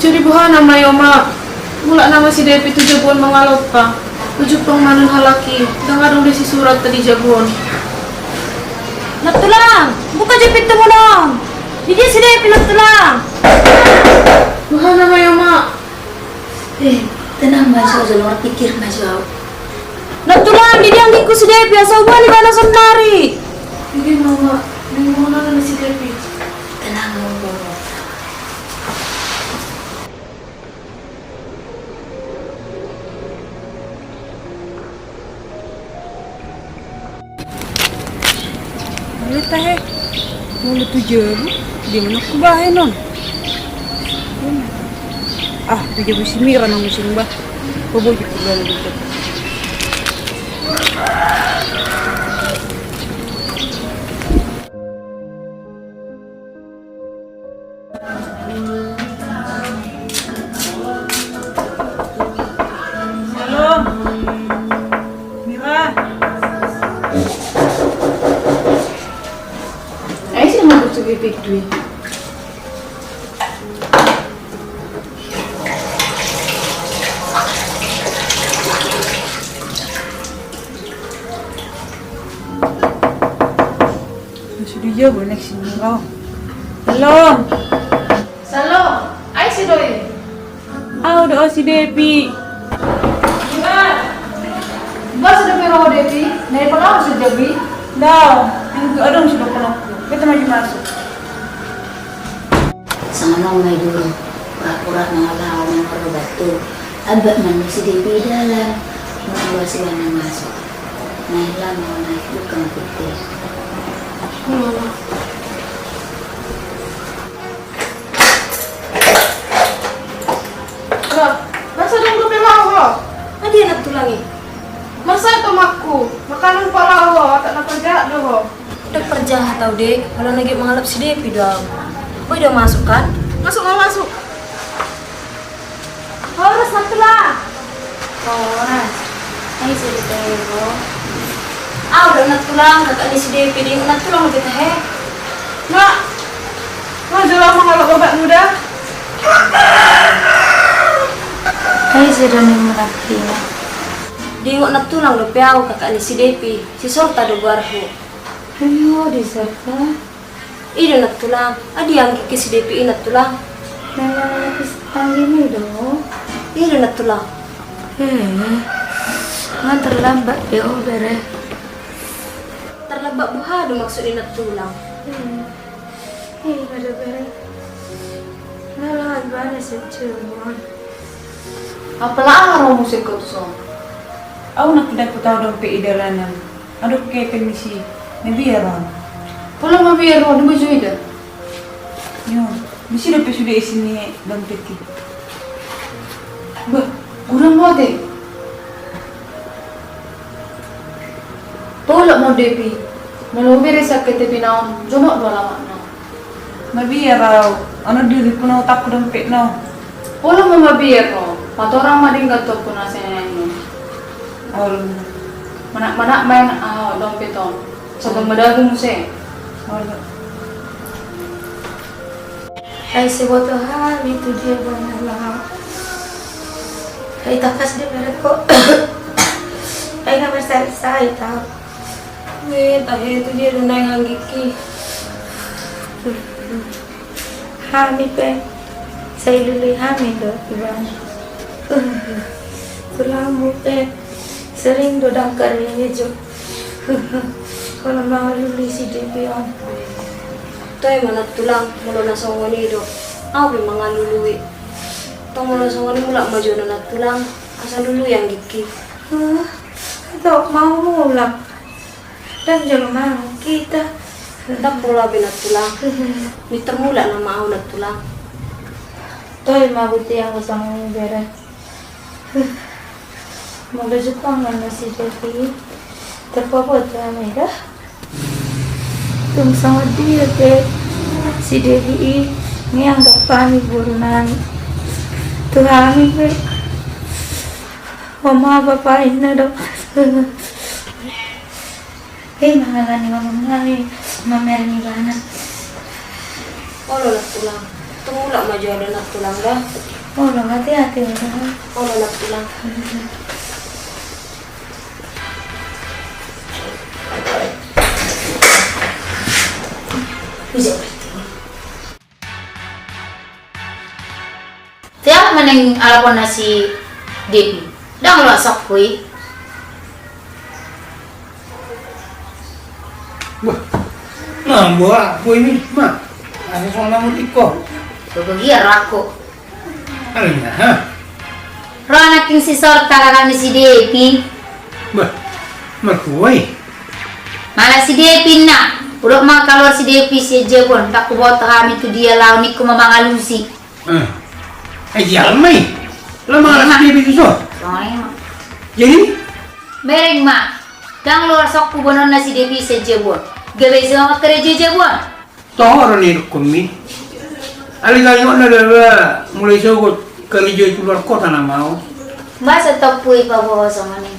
Jadi boha nama i, Oma? Mulak nama si Depi tu jabu on mangalompa. Uju pangmanan halak i, ndang adong do isi surat di jabu on. Nantulang, buka jo pintu muna on. Di dia si Depi, Nantulang? Boha nama i, Oma? Eh, tenang ma jo, jolo pikir ma jo au. Nantulang, di dia anggikku si Depi, asa huboan ibana saonnari. Di dia ma, Oma? Di muna na si Depi? Tenang ma, Oma. Mauliate, molo tu jabu, dia ma na hubahen on? Ah, tu jabu si Mira na muse bah. Huboan jo tu jabu tu. Halo. Mira. Ai, si na mabuk tu pipik dui. Sude jo bonek sini lo. Halo. Salo, ai ise do i? Au do, au si Depi. Iba, iba sude pe ro Depi? Nai pala au si Depi? Dao, yang tu adong sude pala. Kita maju masuk. Songon on ma i dulu, pura-pura na laho mangarubat tu. Abak mandi si Depi i dalan. Molo si Wana masuk. Nai lama nai bukan putih. Bah, masa dung dope laho ho? Adi anak tulang i? Masa itu makku, makanan pala ho, tak na perjahat do ho. Dang perjahat au de, molo na get mangalap si Depi do au. Boi do masuk kan? Masuk ma, masuk. Horas, Nat Tulang. Horas. Ai ise do tahe ho? Au do Nat Tulang, kakak ni si Depi, di Nat Tulang do tahe. Nga, nga jolo mangalap obat muda. Ai ise do ni manakina? Di Nat Tulang dope au, kakak ni si Depi, si Sorta do goarhu. Ayo, di Sorta. I do Nat Tulang, adi anggikki si Depi i Nat Tulang? Nah, is-, anggim i do. I do Nat Tulang. Eh, nga terlambat be ho bere. Terlambat boha do maksud ni Nat Tulang? Eh, i ma do bere. Nga laho ibana sian Cirebon. Apala aha ro muse ho tuson? Au nangkin dapot au dompet i dalanan. Adong kepeng ni si, mabiar au. Pola mabiar au, di baju ida. Yo, disi dope sude isi ni dompet i. Bah, gurang mate. Tolap ma Depi. Molo bere sangke Depi na on, jonok do alamatna. Mabiar au, ono diriku na utangku dompet na on. Olo ma mabiar ho, patorang ma denggan tu ompu na sian i. Olo. Manat-manat ma i, ah, dompet on. Sagan madabu muse. Olo. Ai sai boto hami tu dia boan na laho. Ai tangkas do berengku. Ai nga marsahit-sahit au. Tahe tu dia do naeng anggikki. Hami pe sai lului hami do ibana. Tulangmu pe sering do dang karejo. Pola mangalului si Depi on. Toe ma Nat Tulang, molo na songon i do. Au pe mangalului. Tong molo songon i mulak ma jo Nat Tulang. Asa lului anggikki. Hah? Tok mau mulak. Dang jolo mangan hita. Dang pola be Nat Tulang. Mintor mulak nama au Nat Tulang. Toe ma boti anggo songon i bere. Molo jumpang ma si Depi, tarpabot hami da. Tung songon dia pe si Depi i, nga ianggap hami boru nami. Tu hami pe, oma bapa inna do. Hei, mangalani ngomong nami, mamere ni bana. Olo Nat Tulang, tung mulak ma jo Nat Tulang da. Olo, hati-hati. Olo Nat Tulang. Tua ma naeng alaponna si Depi. Ndang loas sokku i. Bah, na boha, boha i, Ma. Asa songon na murti ho. Bagian rako. Alana, ha? Ro nangkin si Sorta, kakak ni si Depi. Bah, marhua i? Mala si Depi na. Hudok ma kaluar si Depi sian jabu on. Ndang huboto hami tu dia laho, ningku ma mangalusi. Eh. Eh, jala ma i. Laho mangalusi si Depi tuson. Jadi? Bereng ma. Ndang loas sokku boanonna si Depi sian jabu on. Gabe ise ma mangkarejo jabu on? Toho do na nidokhonmi. Alai gabe na daba mulai sogot karejo tu luar kota nama au. Masa tompu i paboa songon i.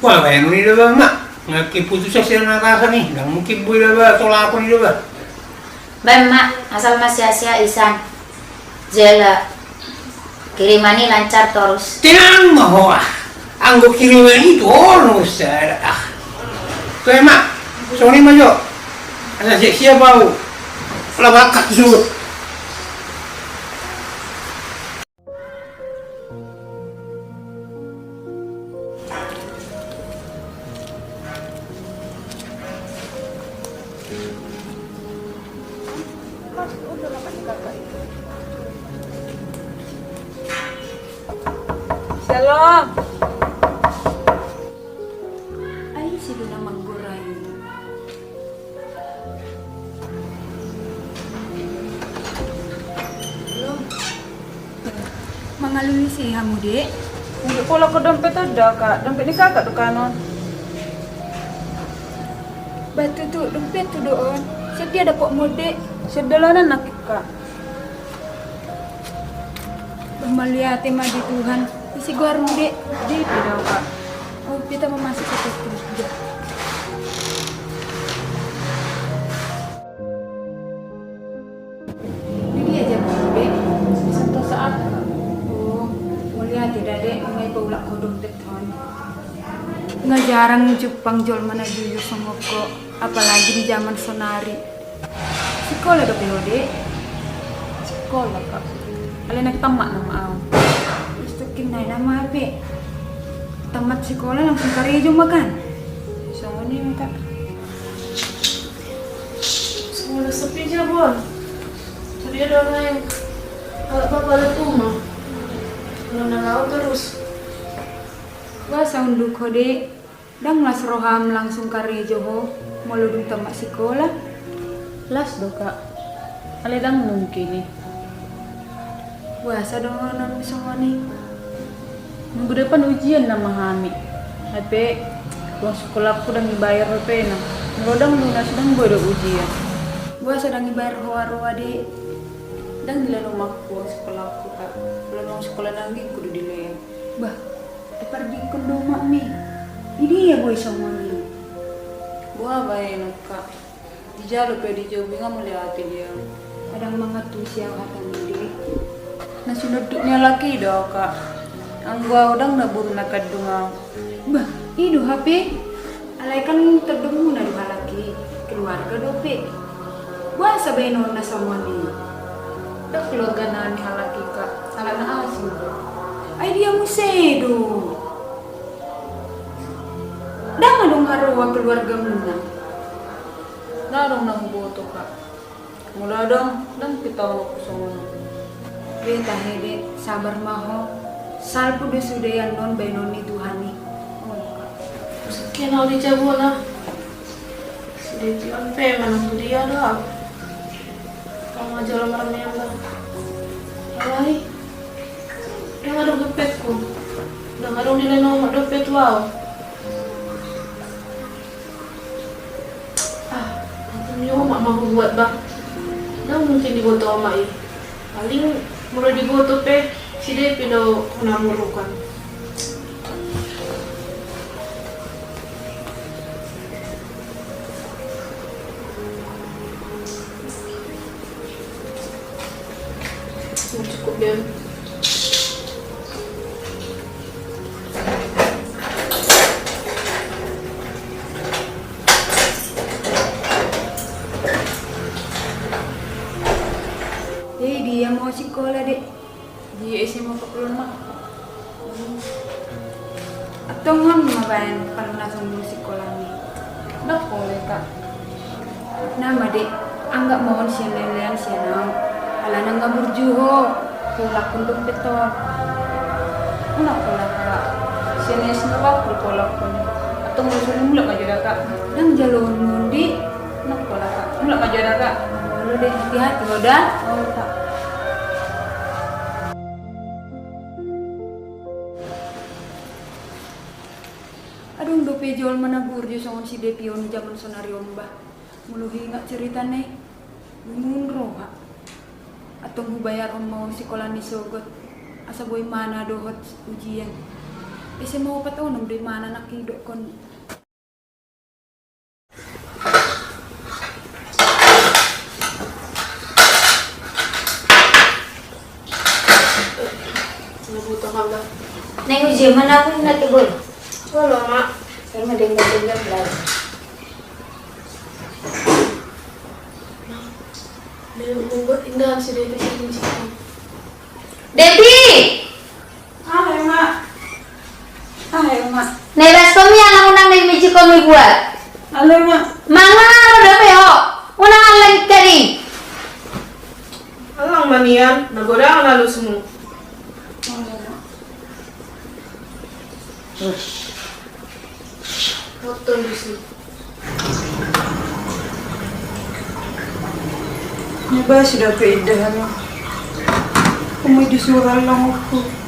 Wah, bahenon i daba, Ma. Nga kiputusan sian atasan i, ndang mungkin boi daba tolapon i daba. Baen ma, asal ma sehat-sehat isan. Jala kiriman i lancar torus. Tenang ma ho, ah. Anggo kiriman i torus, ah. Toe ma, songon i ma jo. Asa siap-siap au. Laho berangkat suhut. Shalom. Ai, si Duna manggorai. Shalom. Mangalusi hamu, Dek? Unjuk pola ko dompet on da, Kak. Dompet ni kakak do kanon. Bah, tutu, dompetku do on. Sian dia dapotmu on, Dek? Sian dalanan nangkin, Kak. Bah, mauliate ma di Tuhan. Ise goarmu, Dek? Depi do, Kak. Oh, hita ma masuk ke situ. Di dia jabu, Dek? Di Santosa, Kak. Oh, mauliate da, Dek, nga dipaulak ho dompet on. Nga jarang jumpang jolma na jujur songon ho, apalagi di jaman sonari. Sikola dope ho, Dek? Sikola, Kak. Alai naeng tamat nama au. Terus tukin nai nama ape? Tamat sikola langsung karejo ma kan? Songon i ma, Kak. Songon na sepi jabu on. Sepi do, naeng alap bapa alap uma. Molo na laho torus. Boasa unduk ho, Dek? Ndang las roham langsung karejo ho molo dung tamat sikola? Las do, Kak. Alai ndang mungkin i. Boasa dohononmu songon i? Minggu depan ujian nama hami. Hape uang sekolahku ndang dibayar dope na. Molo ndang lunas, ndang boi do ujian. Boasa ndang dibayar roa-roa, Dek? Ndang dilehon omakku uang sekolahku, Kak. Molo uang sekolah na anggingku do dilehon. Bah, dipardingkon do omakmi. Di dia boi songon i? Boha bahenon, Kak. Dijalo pe dijou be nga mauliate di au. Ndang mangantusi au hatamu, Dek. Na sinonduk ni halak i do au, Kak. Anggo au ndang na boru na kandung au. Bah, i do hape. Alai kan tondongmuna do halak i, keluarga dope. Boasa bahenonna songon i? Ndang keluarga nami halak i, Kak, alana asing do. Ai dia muse do? Ndang adong haroa keluargamuna? Ndang adong na huboto, Kak. Molo adong, ndang pitaononku songon on. Be tahe, Dek, sabar ma ho. Salpu do sude annon bahenon ni Tuhan i. Sekian au di jabu on. Si Depi on pe manang tu dia do au. Tong jolo marmeam do. Alai, ndang adong dompetku. Ndang adong dilehon omak dompet tu au. Ah, ni omak ma hubuat, Bang. Ndang mungkin diboto omak i. Paling molo diboto pe si Depi do na muruk an. Cukup, Beb. Jadi dia mau sikola, Dek? Di S M A Pakulon, Mak. Antong on ma baen palunason muna sikolami. Ndang pola, Kak. Nama, Dek, anggap ma on sian lae-laean sian ahu. Alana nga burju ho. Pola hunduk beton. Unang pola, Kak. Sian S M A Pakulon pola. Antong molo so mulak ma jo da, Kak. Ndang jaloon muna, Dek. Ndang pola, Kak. Mulak ma jo da, Kak. Olo, Dek, hati-hati ho da. Olo, Kak. Adong dope jolma na burju songon si Depi on jaman sonari on, bah. Molo huingat ceritana i, lungun roha. Antong hubayarhon ma on sikola ni sogot, asa boi mana dohot ujian. S M A opat onom do imana nangkin didokkon. Naeng ujian ma au, na tegol. Olo, Mak. Sai ma denggan-denggan belajar. Depi! Aha, Mak? Aha, Mak? Na ibaskon mi anak unang na i mijik on mi buat. Aha, Mak? Mangan ro dope ho. Unang allang i kari. Allang ma nian, na godang alusmu. Aha, Mak? Botul disi. Neba sudah keindahan. Kamu di surau langokku.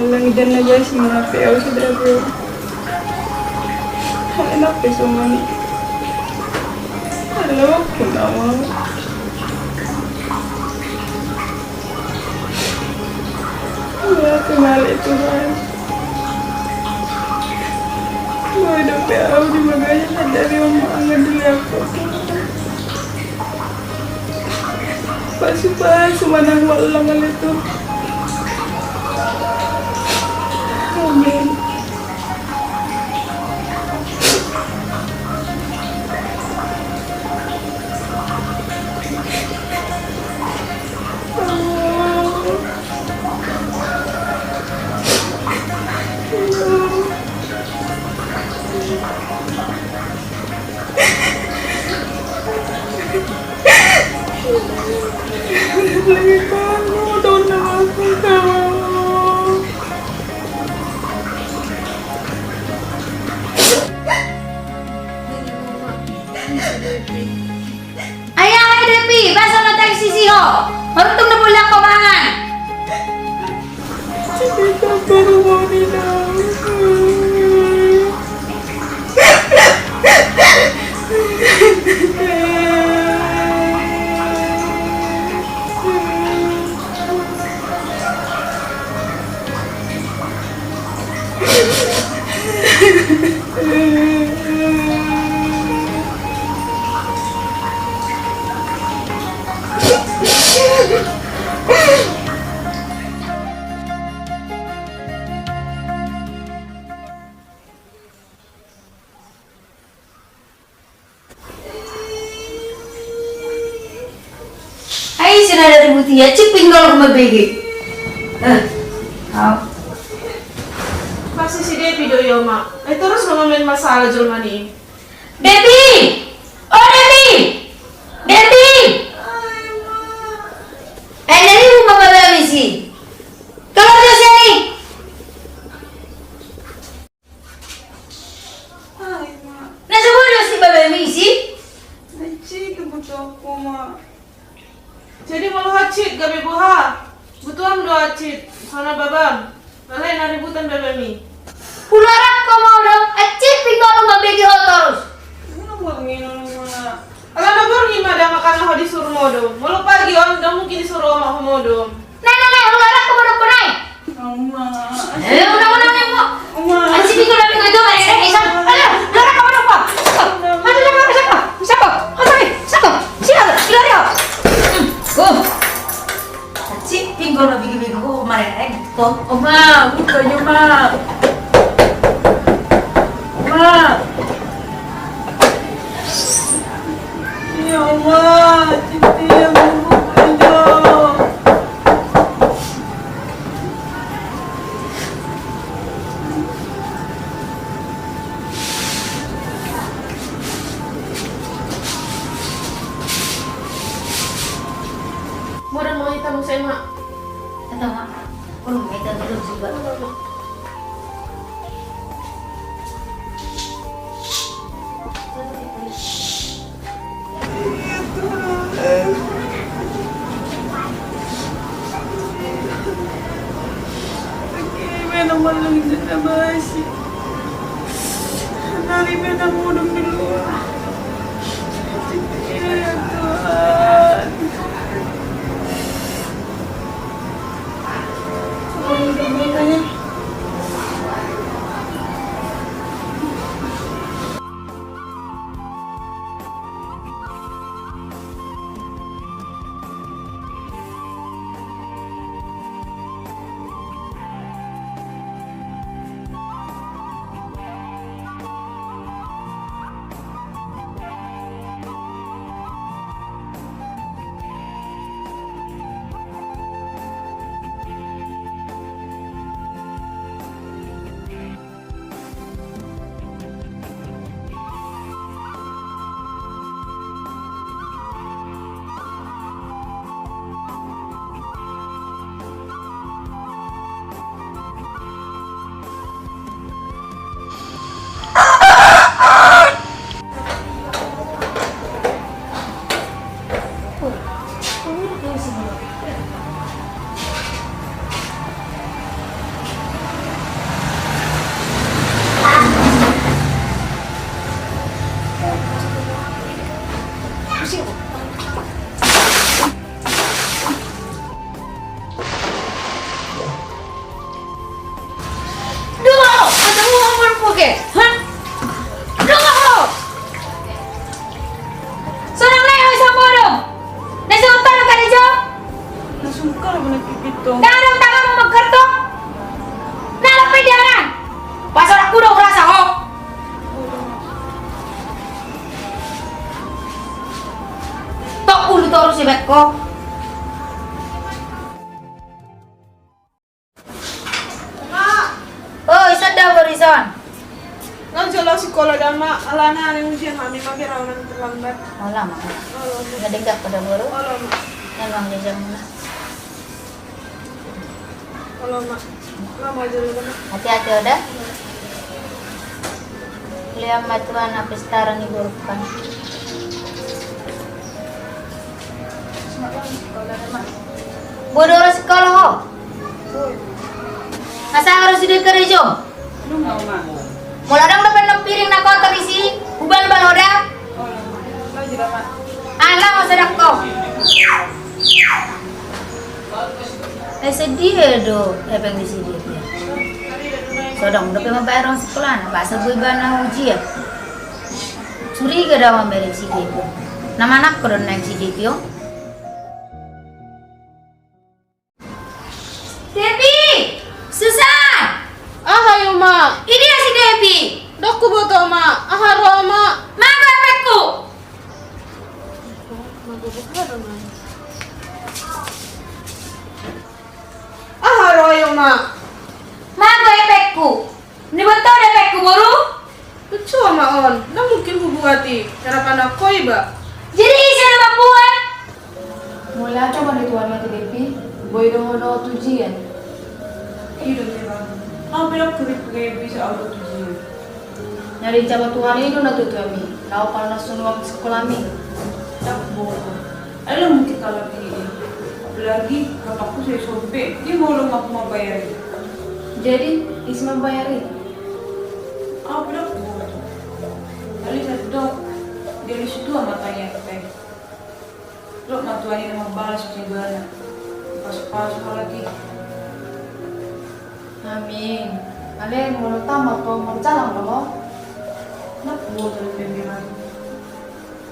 Langidan na jas merapi au sudah bro. Enak pe songon i. Halo, kenapa? Ya, kembali Tuhan. Gue udah P A di bagainya sadari omongan dulu aku. Pasu-pasu mana gua lama itu. Amin. Ayo, ayo, Depi, basa ma tangis isi ho. Maruntung na bolak ho mangan. Ai, sina dari butia, ciping kalau mabege. Eh, au. Pasti si Depi do i, Oma. Eh, terus lo main masalah jolma ni. Depi! O Depi! Depi! Eh, nani mau mama misi? Keluar dari sini. Ai, Mak. Na so boi do si babami isi? Na cik, butuh aku, Mak. Jadi molo hansit gabe boha? Butuham do hansit, songon na babam. Alai na ributan babami. Hularang ho ma do, hansit pinggan mambege ho torus. Mana buat nginum, Mak? Ala na borngin ma da, makana ho disuru modom. Molo pagi on, ndang mungkin disuru omak ho modom. Nai, nai, nai, hularang ho ma dohonon nai. Oma. Eh, unang, unang, unang, unang. Oma. Asi di kena Oma, buka jo, Ma. Ma. Ya Allah, Cintia, buka jo. Modal mau hitam saya, Mak. Kata, Mak. Kurang meja dulu juga. Dari mana mudung dulu? Ya Tuhan. Dua, ada uang berpake, hah? Dua. Sonang leho i sambodong. Na sungkal kada jo? Na sungkal mana pipit to. Kada tangam mangkarto. Na lampe dianan. Pasorak kuda urasa ho. Tok ulu torus ibat ko. Oi, sada boru ison. Nang jolo sikola da, Mak, alana naeng ujian hami, makana au nang terlambat. Olo, Mak. Olo, Mak. Nga denggan pada boru. Olo, Mak. Nang jajamuna. Olo, Mak. Mak, mau jolo da, Mak. Hati-hati, Oda. Lean ma Tuhan na pestaran ni borungkon. Boi do ro sikola ho? Asa ro sude karejo? Molo adong dope na piring na kotor disi, hubalbal ho da. Ala ma sadako. Ese dia do hepeng disi dia dia. So adong dope mambayar uang sikolana, boasa boi ibana ujian. Curiga do au mambayar si dia dia. Na manakko do naeng si dia dia. Depi! Susan! Aha i, Oma? Idia si Depi? Ndang huboto, Oma. Aha ro, Oma? Mago hepengku! Aha ro i, Oma? Mago hepengku! Niboto do hepengku, boru? Lucu ma on, ndang mungkin hubuat i, harapan angka iba. Jadi ise na mambuat? Molo coba di tuan mati Depi, boi do ho dohot ujian. I do teba. Au pe ndang hubuat bisa au dohot ujian. Nyari jaba Tuhan i do na tutu hami, laho palunason uang sikolami. Ndang boto. Ai ndang mungkin kalap i. Apalagi bapakku sai sompe, dia molo mampu mambayar i. Jadi ise mambayar i? Au pe ndang huboto. Alai sai didok, dia ni situa ma tanya pe. Didok ma Tuhan i na mambalas tu ibana. Pasu-pasu halak i. Amin. Alai molo tamat ho marjalang do ho? Ndang huboto dope, Depi.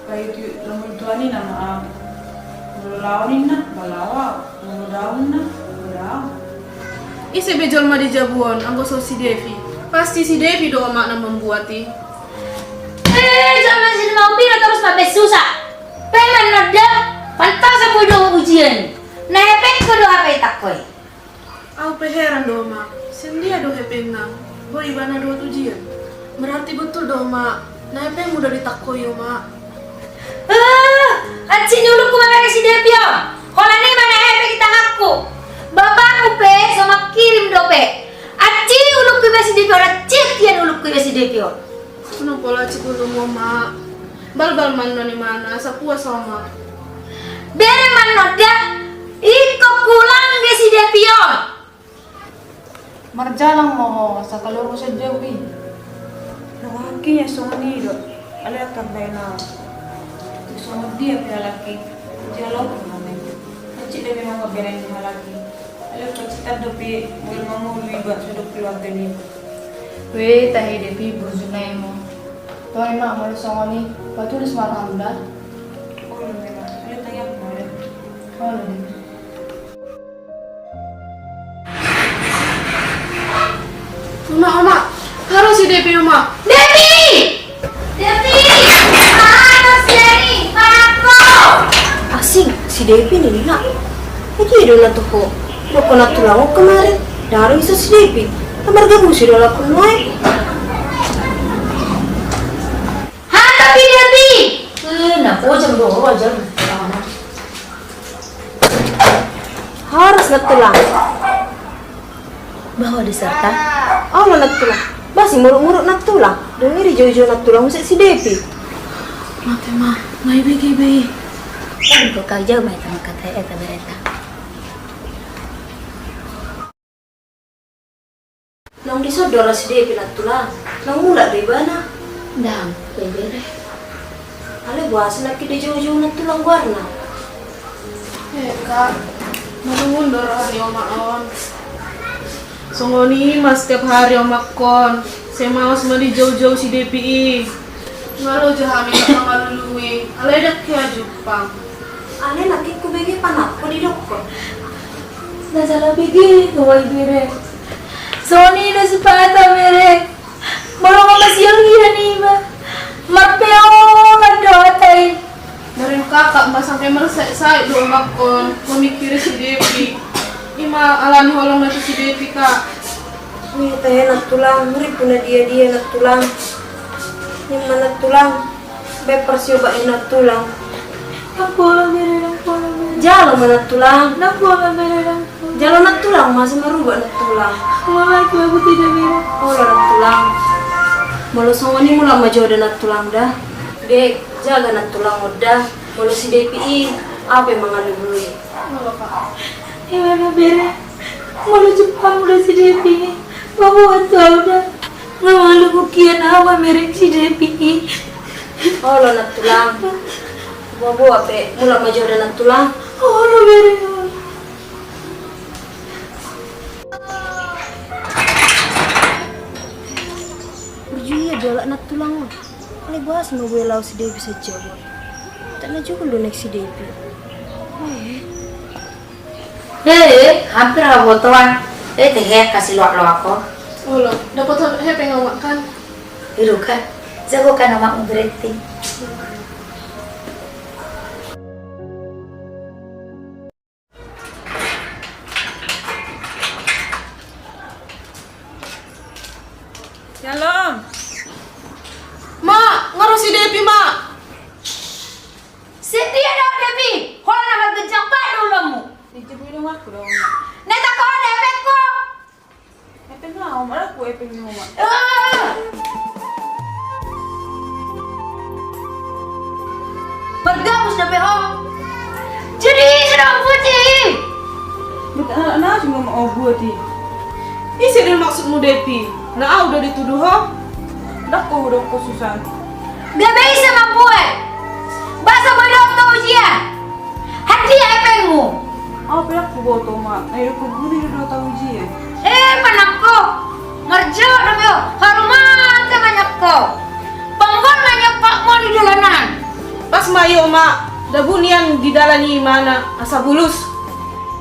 Ba i tu lomo ni Tuhan i nama au. Molo lao ninna, ba lao au. Molo dao ninna, ba dao. Ise be jolma di jabu on anggo so si Devi? Pasti si Devi do, Oma, na mambuat i. Eh, jolma si Devi na torus mambaen susa. Pe manonda, pantasan boi dohot ujian. Na hepengku do hape itangko i. Au pe heran do, Oma. Sian dia do hepengna? Boi ibana dohot ujian. Berarti betul do, Oma. Na hepengmu do ditangko i, Oma. Eh, hansit ni ulungku ma mereng si Devi on. Holan i ma na hepeng di tanganku. Bapakmu pe so mangkirim dope. Hansit ulungku ibaen si Devi on, hansit ia ni ulungku ibaen si Devi on. Unang pola hansit ulungmu, Oma. Balbal ma annon imana, asa puas ho, Oma. Bere manonda, ingkon hulang be si Devi on. Marjalang ma ho, asa kaluar ho sian jabu i. Nang halak i songon i do. Alai tanda i na. Tung songon dia pe halak i. Jalo pe mane. Hansit do memang mambaen ni halak i. Alai pacitan dope, molo mamuli iba, sudah keluarga ni. We, tahe Devi, burju na imo. Toe ma, molo songon i, patulus ma roham da. Olo, Devi. Alai tahe aku, Devi. Olo, Devi. Oma, Oma, haru si Devi, Oma. Devi! Devi! Haru si Devi, haru! Asing, si Devi ninna. Edi do na toho. Dok ho nantulang on kemarin. Ndang adong ise si Devi. Na margabusi do halak on nuaeng. Hata pe Devi! Eh, na pojam do, wajar. Horas nantulang. Bah, olo diserta. Olo nantulang. Bah, simuruk-muruk nantulang. Dung i dijou-jou nantulang muse si Devi. Mate ma, nga ibege be i. Kan kok kau jauh ma ita mangkatai eta bereta. Naung dison do ra si Devi nantulang, naung mulak do ibana. Ndang, boi bere. Alai boasa nangkin dijou-jou nantulang goarna? Eh, Kak, malungun do roha ni omak on. Songon i ma setiap hari omakkon, sai maos ma dijou-jou si Devi i. Nga loja hami mangalului, alai ndang hea jumpang. Alai nangkin hubege panakko didokkon. Ndang sala bege ho ai bere. Songon i do sipata bere. Molo nga masial hian iba, marpeolan do hata i. Narim kakak ma sangke marsaik-saik do omakkon mamingkiri si Devi. Ima alani holong na tu si Devi, Kak. Ia tahe nantulang, ripu na dia-dia nantulang. Ima nantulang. Baen parsiobat i nantulang. Ndang pola bere, ndang pola bere. Jalo ma nantulang. Ndang pola bere, ndang pola. Jalo nantulang ma asa marubah nantulang. Pola tu aku tidak bere. Olo nantulang. Molo songon i mulak ma jo da nantulang da. Dek, jaga nantulang on da. Molo si Devi i, au pe mangalului. Olo, Kak. Ima na bere. Molo jumpang do si Devi i, paboa tu au da. Nga mangalului hian au mamereng si Devi i. Olo nantulang. Paboa pe, mulak ma jo da nantulang. Olo bere. Burju ia do halak nantulang on. Alai boasa ma boi laho si Devi sian jabu on? Tanda jugul do naeng si Devi. Eh. Eh, hampir nga huboto an. Eh, tehe, kasi loak-loak ho. Olo, dapot hepeng au makan. Iruka, jago kan omakmu berarti. Shalom. Ma, nga ro si Devi, Ma. Sindia do Devi, holan na margejak badan do ulaonmu. Dijebui do omakku do, Oma. Neta ko ada hepengku. Hepeng na, Oma, aku hepeng ni Oma. Eh. Margabus dope ho. Jadi sudah buat i. Buat anak na sudah mau buat i. Ise do maksudmu Devi? Na au do dituduh ho? Ndang ho hudok ho susan. Gabe ise mambuat? Boasa boi dohot ho ujian? Handia hepengmu? Au pe ndang huboto, Ma. Na didok ho guru do dohot au ujian. Eh, panakko. Marjolo dope ho. Haru mate ma nangkin ho. Panggol ma nangkin ho di dalanan. Pas ma i, Oma. Dabu nian di dalan i imana asa bulus.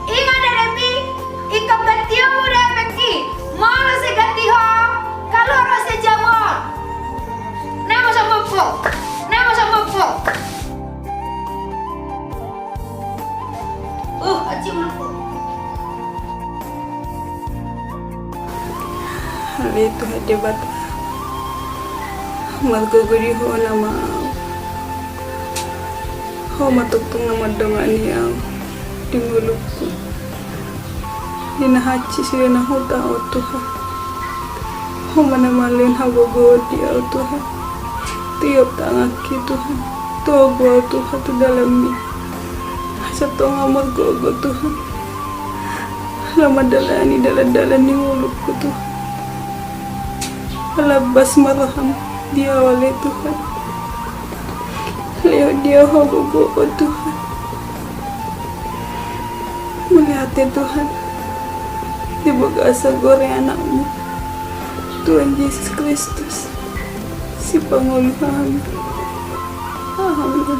Ima da Devi. Ingkon gantionmu da hepeng Debata, margogo di Ho nama ahu. Ho ma tongtong na mandongani ahu di ngolungku, di na hansit, sude na huta ahu, Tuhan. Ho ma na mangalehon hagogoon di ahu, Tuhan. Tiop tanganki, Tuhan, togu ahu, Tuhan, tu dalanMi. Asa tong ahu margogo, Tuhan, laho mandalani dalan-dalan ni ngolungku, Tuhan. Lambas ma rohaM di ahu ale, Tuhan. Lehon di ahu hagogoon, Tuhan. Mauliate, Tuhan, di bagasan goar ni AnakMu, Tuhan Jesus Kristus, Sipangolu hami. Amin.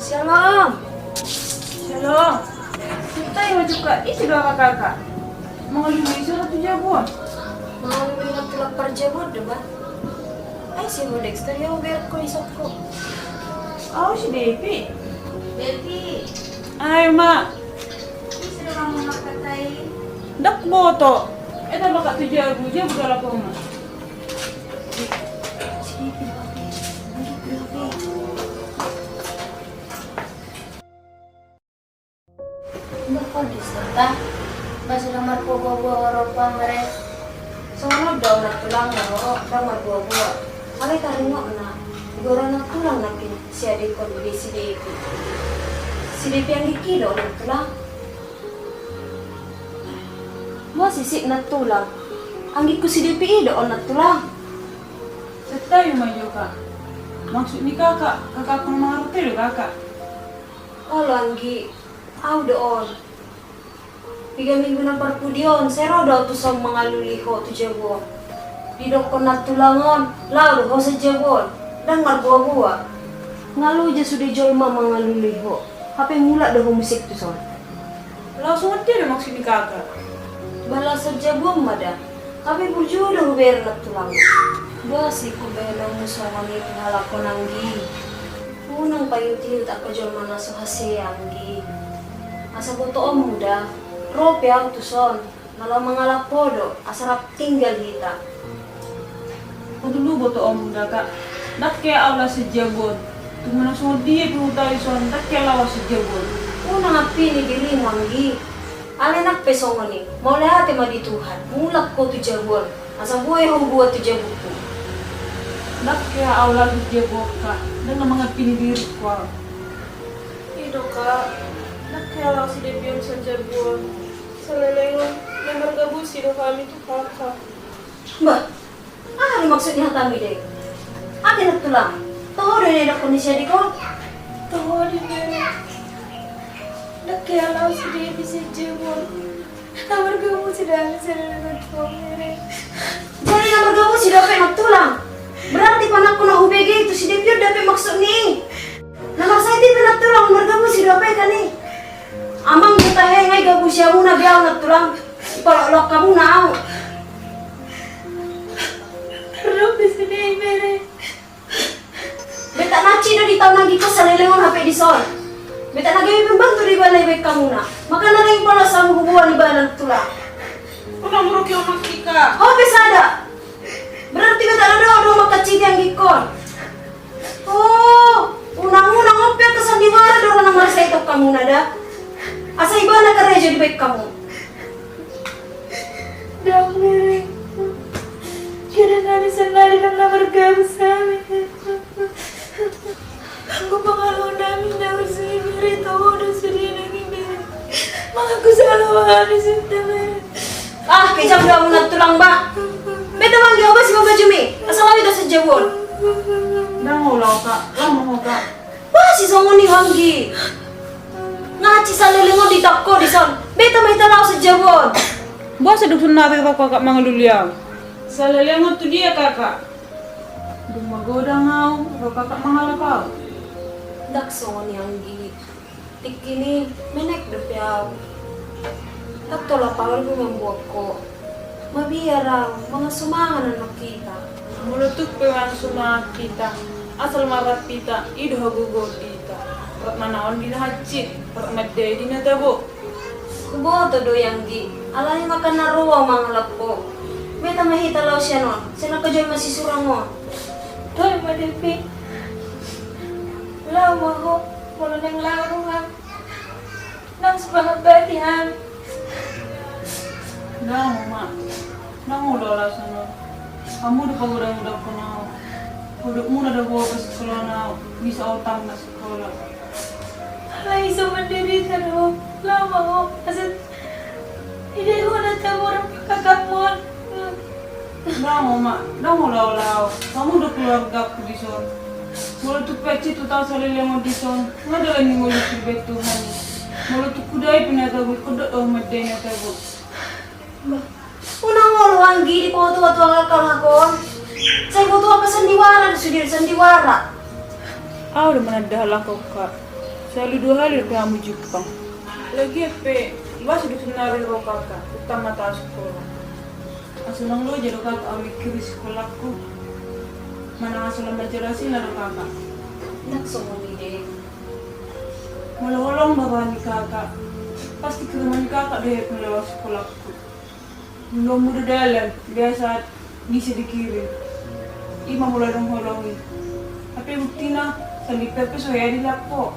Shalom. Shalom. Sipta i ma jungka, ise do angka kakak? Mangalului ise tu jabu on? Mangalului na tulang parjabu on do ba. Ai si Ho Dexter, ia hubereng ho isongku. Ahu si Depi. Depi. Ayo ma. Ise do mangalului angka kakak i? Ndang huboto. Eda ma kakak tu jabu, jabu do laho ma. Ndang ho Dexter, ba sudah marboa-boa ho ro pamere. Songon on do na tulang na ho ro ndang marboa-boa. Alai taringotna, di goaran na tulang nangkin siadingkon di si Depi. Si Depi anggingki do na tulang. Boa sisik na tulang. Anggingku si Depi i do on na tulang. Sipta i ma jungka. Maksud ni kakak, kakakku na mangarote do kakak? Olo anggi, ahu do on. Piga minggu na parpudi on, sai ro do ahu tuson mangalului ho tu jabu on. Didokkon na tulang on, laho do ho sian jabu on, ndang marboa-boa. Nga loja sude jolma mangalului ho, hape mulak do ho muse tuson? Laho songon dia do maksud ni kakak? Ba laho sian jabu on ma da. Hape burju do hubereng na tulang. Boa sihombahenonmu songon i tu halak on anggi. Unang paihut-ihut angka jolma na so hasea anggi. Asa botoonmu da, ro pe ahu tuson, na laho mangalap ho do, asa rap tinggal hita. Parlulu botoonmu da kak, ndang hea ahu laho sian jabu on. Tung manang songon dia pe huta i son, ndang hea laho ahu sian jabu on. Unang ampini dirimu anggi. Alai nang pe songon i, mauliate ma di Tuhan, mulak ho tu jabu on, asa boi ho huboan tu jabungku. Ndang hea ahu laho tu jabu on kak, ndang na mangampini diringku ahu. I do kak, ndang hea laho si Depi on sian jabu on. Saleleng on, na margabusi do hami tu kakak. Bah, aha do maksud ni hatamu i, Dek? Ate na tulang, toho do na nidokkon ni si adek on? Toho do, Mere. Ndang hea laho si Depi sian jabu on. Na margabusi do hami saleleng on, Mere. Jadi na margabusi do hape na tulang? Berarti panangko na hubege i tu si Depi on do hape maksud ni i. Na maksud i pe na tulang, margabusi do hape kan i. Amang do tahe nga igabusi hamuna be ahu na tulang. Ipaloklok hamuna ahu. Ro pe sude i, Mere. Betak na hansit do ditaon anggingkon saleleng on hape dison. Betak na gabe pembantu do ibana dibaen hamuna. Makana ndang ipaloas hamu huboan ibana na tulang. Unang muruki omak i, Kak. Ho pe sada. Berarti betak na dohot do omak hansit i anggingkon. Oh, unang-unang on pe angka sandiwara do na marsahiton hamuna da. Asa ibana karejo dibaen hamu. Ndang, Mere. Kira nami sannari ndang na margabus hami. Anggo pangalaho nami na ursui, Mere, toho do sude nang i, Mere. Mangaku sala hami sude, Mere. Ah, kejam do hamu na tulang, bah. Beta ma anggi, ahu basi ma bajumi. Asa laho hita sian jabu on. Ndang, ho laho, Kak. Laho ma ho, Kak. Bah, si songon i ho anggi. Nga hansit saleleng on diitahon ho dison. Beta ma hita laho sian jabu on. Boasa dung saonari ro kakak mangalului au? Saleleng on tu dia kakak? Dung magodang au, ro kakak mangalap au. Ndang songon i anggi. Tingki i menek dope au. Ndang tolap au mamboan ho. Mabiar au, mangan sumangan annon hita. Molo tung pe mangan sumangan hita, asal marrap hita, i do hagogoon di hita. Rap manaon di na hansit, rap mandai di na tabo. Huboto do i anggi, alani i ma na ro au mangalap ho. Beta ma hita laho sian on, sai nangkaning jolma sisurang on. Toe ma Devi. Laho ma ho, molo naeng laho roham. Ndang so mangambati hami. Ndang, Oma. Ndang olo au laho sian on. Hamu do pagodang-godanghon au. Godangmuna do boha pasikolaan au. Bisa au tamat sikola. Alai so manderita do ho. Laho ma ho. Asa diida ho na tabo rap kakakmu on. Ndang, Oma, ndang olo au laho. Hamu do keluargaku dison. Molo tung pe hansit huta saleleng on dison, nga dalan ni ngolungku dibahen Tuhan i. Molo tung hudai pe na tabo, ingkon dok do au mandai na tabo. Bah, unang olo anggi, dipaoto-oto angka halak on. Sai huboto angka sandiwara do sude, sandiwara. Au do mananda halak on, Kak. Sahali dua hali dope hamu jumpang. Lagian pe, boasa dung saonari ro kakak, tamat au sikola. Asa unang loja do kakak au mikiri sikolangku. Manang asa lam majalasi na do kakak. Ndang songon i, Dek. Molo holong do roha ni kakak, pasti kirim ni kakak do hepeng lewat sikolangku. Nunga muda dalan, biasa bisa dikirim. I ma molo adong holong i. Hape buktina, sandiri pe so hea dilap ho.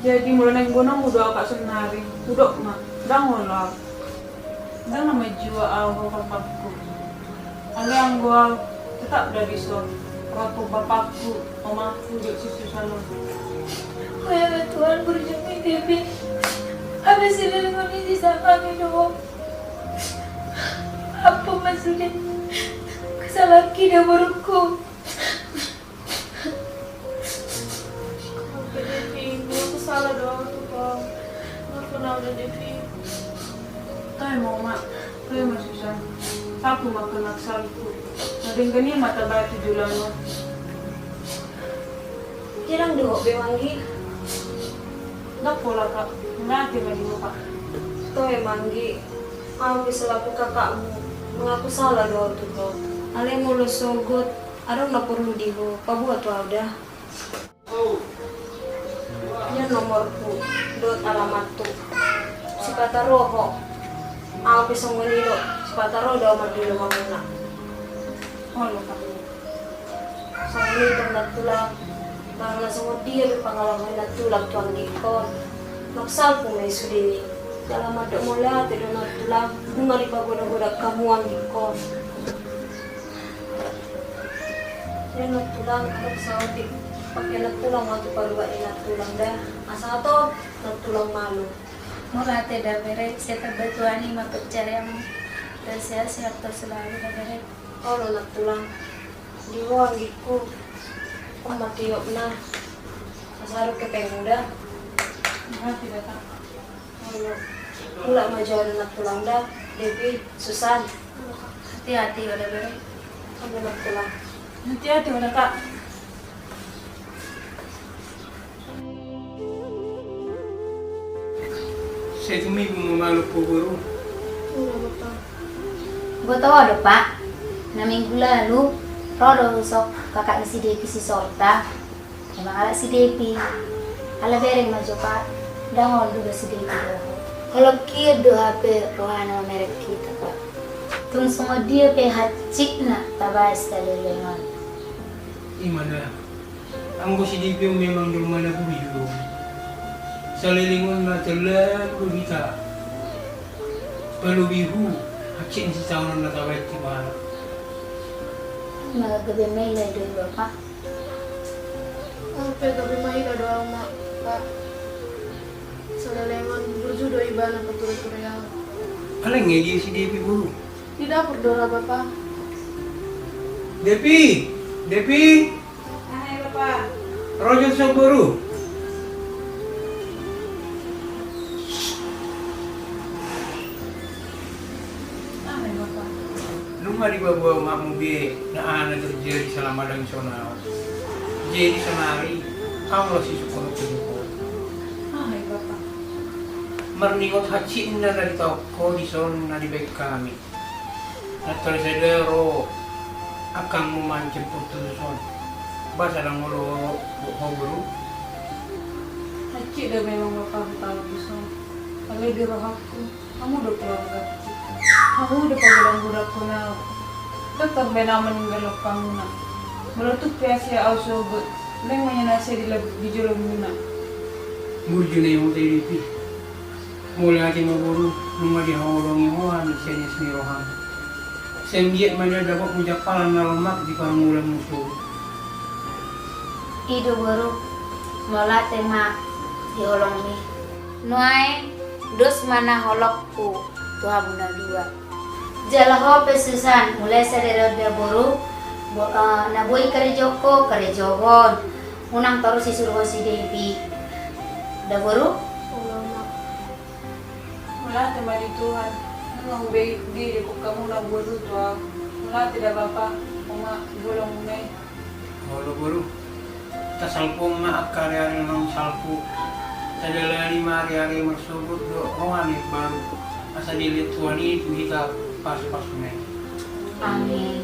Jadi molo naeng gonongku do au kakak saonari, hudok ma, ndang olo au. Ndang na manjua au ho kakakku. Alai anggo au, tetap do dison, rap bapakku, omakku, dohot si Susan on. Ho ya Tuhan, burju ma i Devi. Hape saleleng on i sisama hami do ho. Ampun ma sude. Kesalahanki do borungku. Oke Devi, molo tung sala do au tu ho. Maafhon au da Devi. Toe ma Oma, toe ma Susan. Salpu ma angka na salpu. Na denggan i ma tabahen tu joloan on. Ndang dohot be Anggi. Ndang pola Kak, mauliate ma di ho Kak. Toe ma Anggi, au pe selaku kakakmu, mangaku sala do au tu ho. Alai molo sogot adong na porlu di ho, paboa tu au da. Ia nomorku dohot alamathu. Sipata ro ho. Au pe songon i do, sipata ro do au mandilo hamuna. Olo Kak. Songon i do nantulang, manang na songon dia pe pangalaman nantulang tu anggingkon, nunga salpu ma i sude i. Jala mandok mauliate do nantulang, nunga dipagodang-godang hamu anggingkon. Ia nantulang, adong saotik, pake nantulang ma tu parubat ni nantulang da, asa hatop nantulang malum. Mauliate da bere, sehat batua ni ma pencarianmu, dan sehat-sehat kau selalu da bere. Olo nantulang. Di ho anggingku, on ma tiopna. Asa adong hepengmu da. Mauliate da Kak. Olo. Mulak ma jo au nantulang da. Devi, Susan. Hati-hati ho da bere. Olo nantulang. Hati-hati ho da Kak. Sai tumibu ma malum ho boru. Olo Bapa. Huboto ho do Pak, na minggu lalu ro do husok kakak ni si Devi si Sorta. Mangalap si Devi. Ala bereng ma jo Pak, ndang olo do si Devi dohot ho. Holong hian do hape rohana mamereng hita Pak. Tung songon dia pe hansitna tabahen saleleng on. I ma da. Anggo si Devi on memang jolma na burju do. Saleleng on na tarlumobi do hita. Palobi hu, hansitna sitaonon na tabahen tu ibana. Ima gabe maila do i Bapa. Au pe gabe maila do au ma Pak. Saleleng on burju do ibana pature-ture au. Alai nga dia si Devi boru? Di dapur do ra Bapa. Devi! Devi! Aha i Bapa? Ro jo husok boru. Ima dipaboa omakmu be na aha na terjadi selama dang sonari. Jadi sonari, au laos sisungkun ho. Aha i, Bapa? Marningot hansit na ditaon ho dison na dibaen hami. Natorus sada ro angkangmu manjemput tu son. Boasa dang olo ho, Boru? Hansit do memang, Bapa, hutaon tu son. Alai di rohangku, hamu do keluargaku. Hamu do pagodang-godangku na. Dang tar be na maninggalhon hamuna. Molo tung pe asi au sogot, leleng ma nian asi di jolomuna. Burju na i, Boru, i pe. Mauliate ma, Boru, nunga dihaholongi ho hami sian ias ni roham. Sai anggiat ma nian dapotmu jampalan na lomak di parmulaan muna on. I do, Boru, mauliate ma dihaholongi. Nuaeng dos ma na holongku tu hamuna dua. Jala ho pe, Susan, mulai sadari on da, Boru, bo-, eh, na boi karejongku, karejongkon. Unang torus isuru ho si Devi. Da, Boru? Mauliate ma di Tuhan, nunga hubaen diringkot hamuna, Boru, tu ahu. Mauliate da, Bapa, Oma, di holongmuna i. Olo, Boru. Tasalpu ma angka ari-ari na naung salpu. Tadalani ma ari-ari marsogot dohot ari na imbaru. Asa dilehon Tuhan i tu hita pasu-pasuna i. Amin.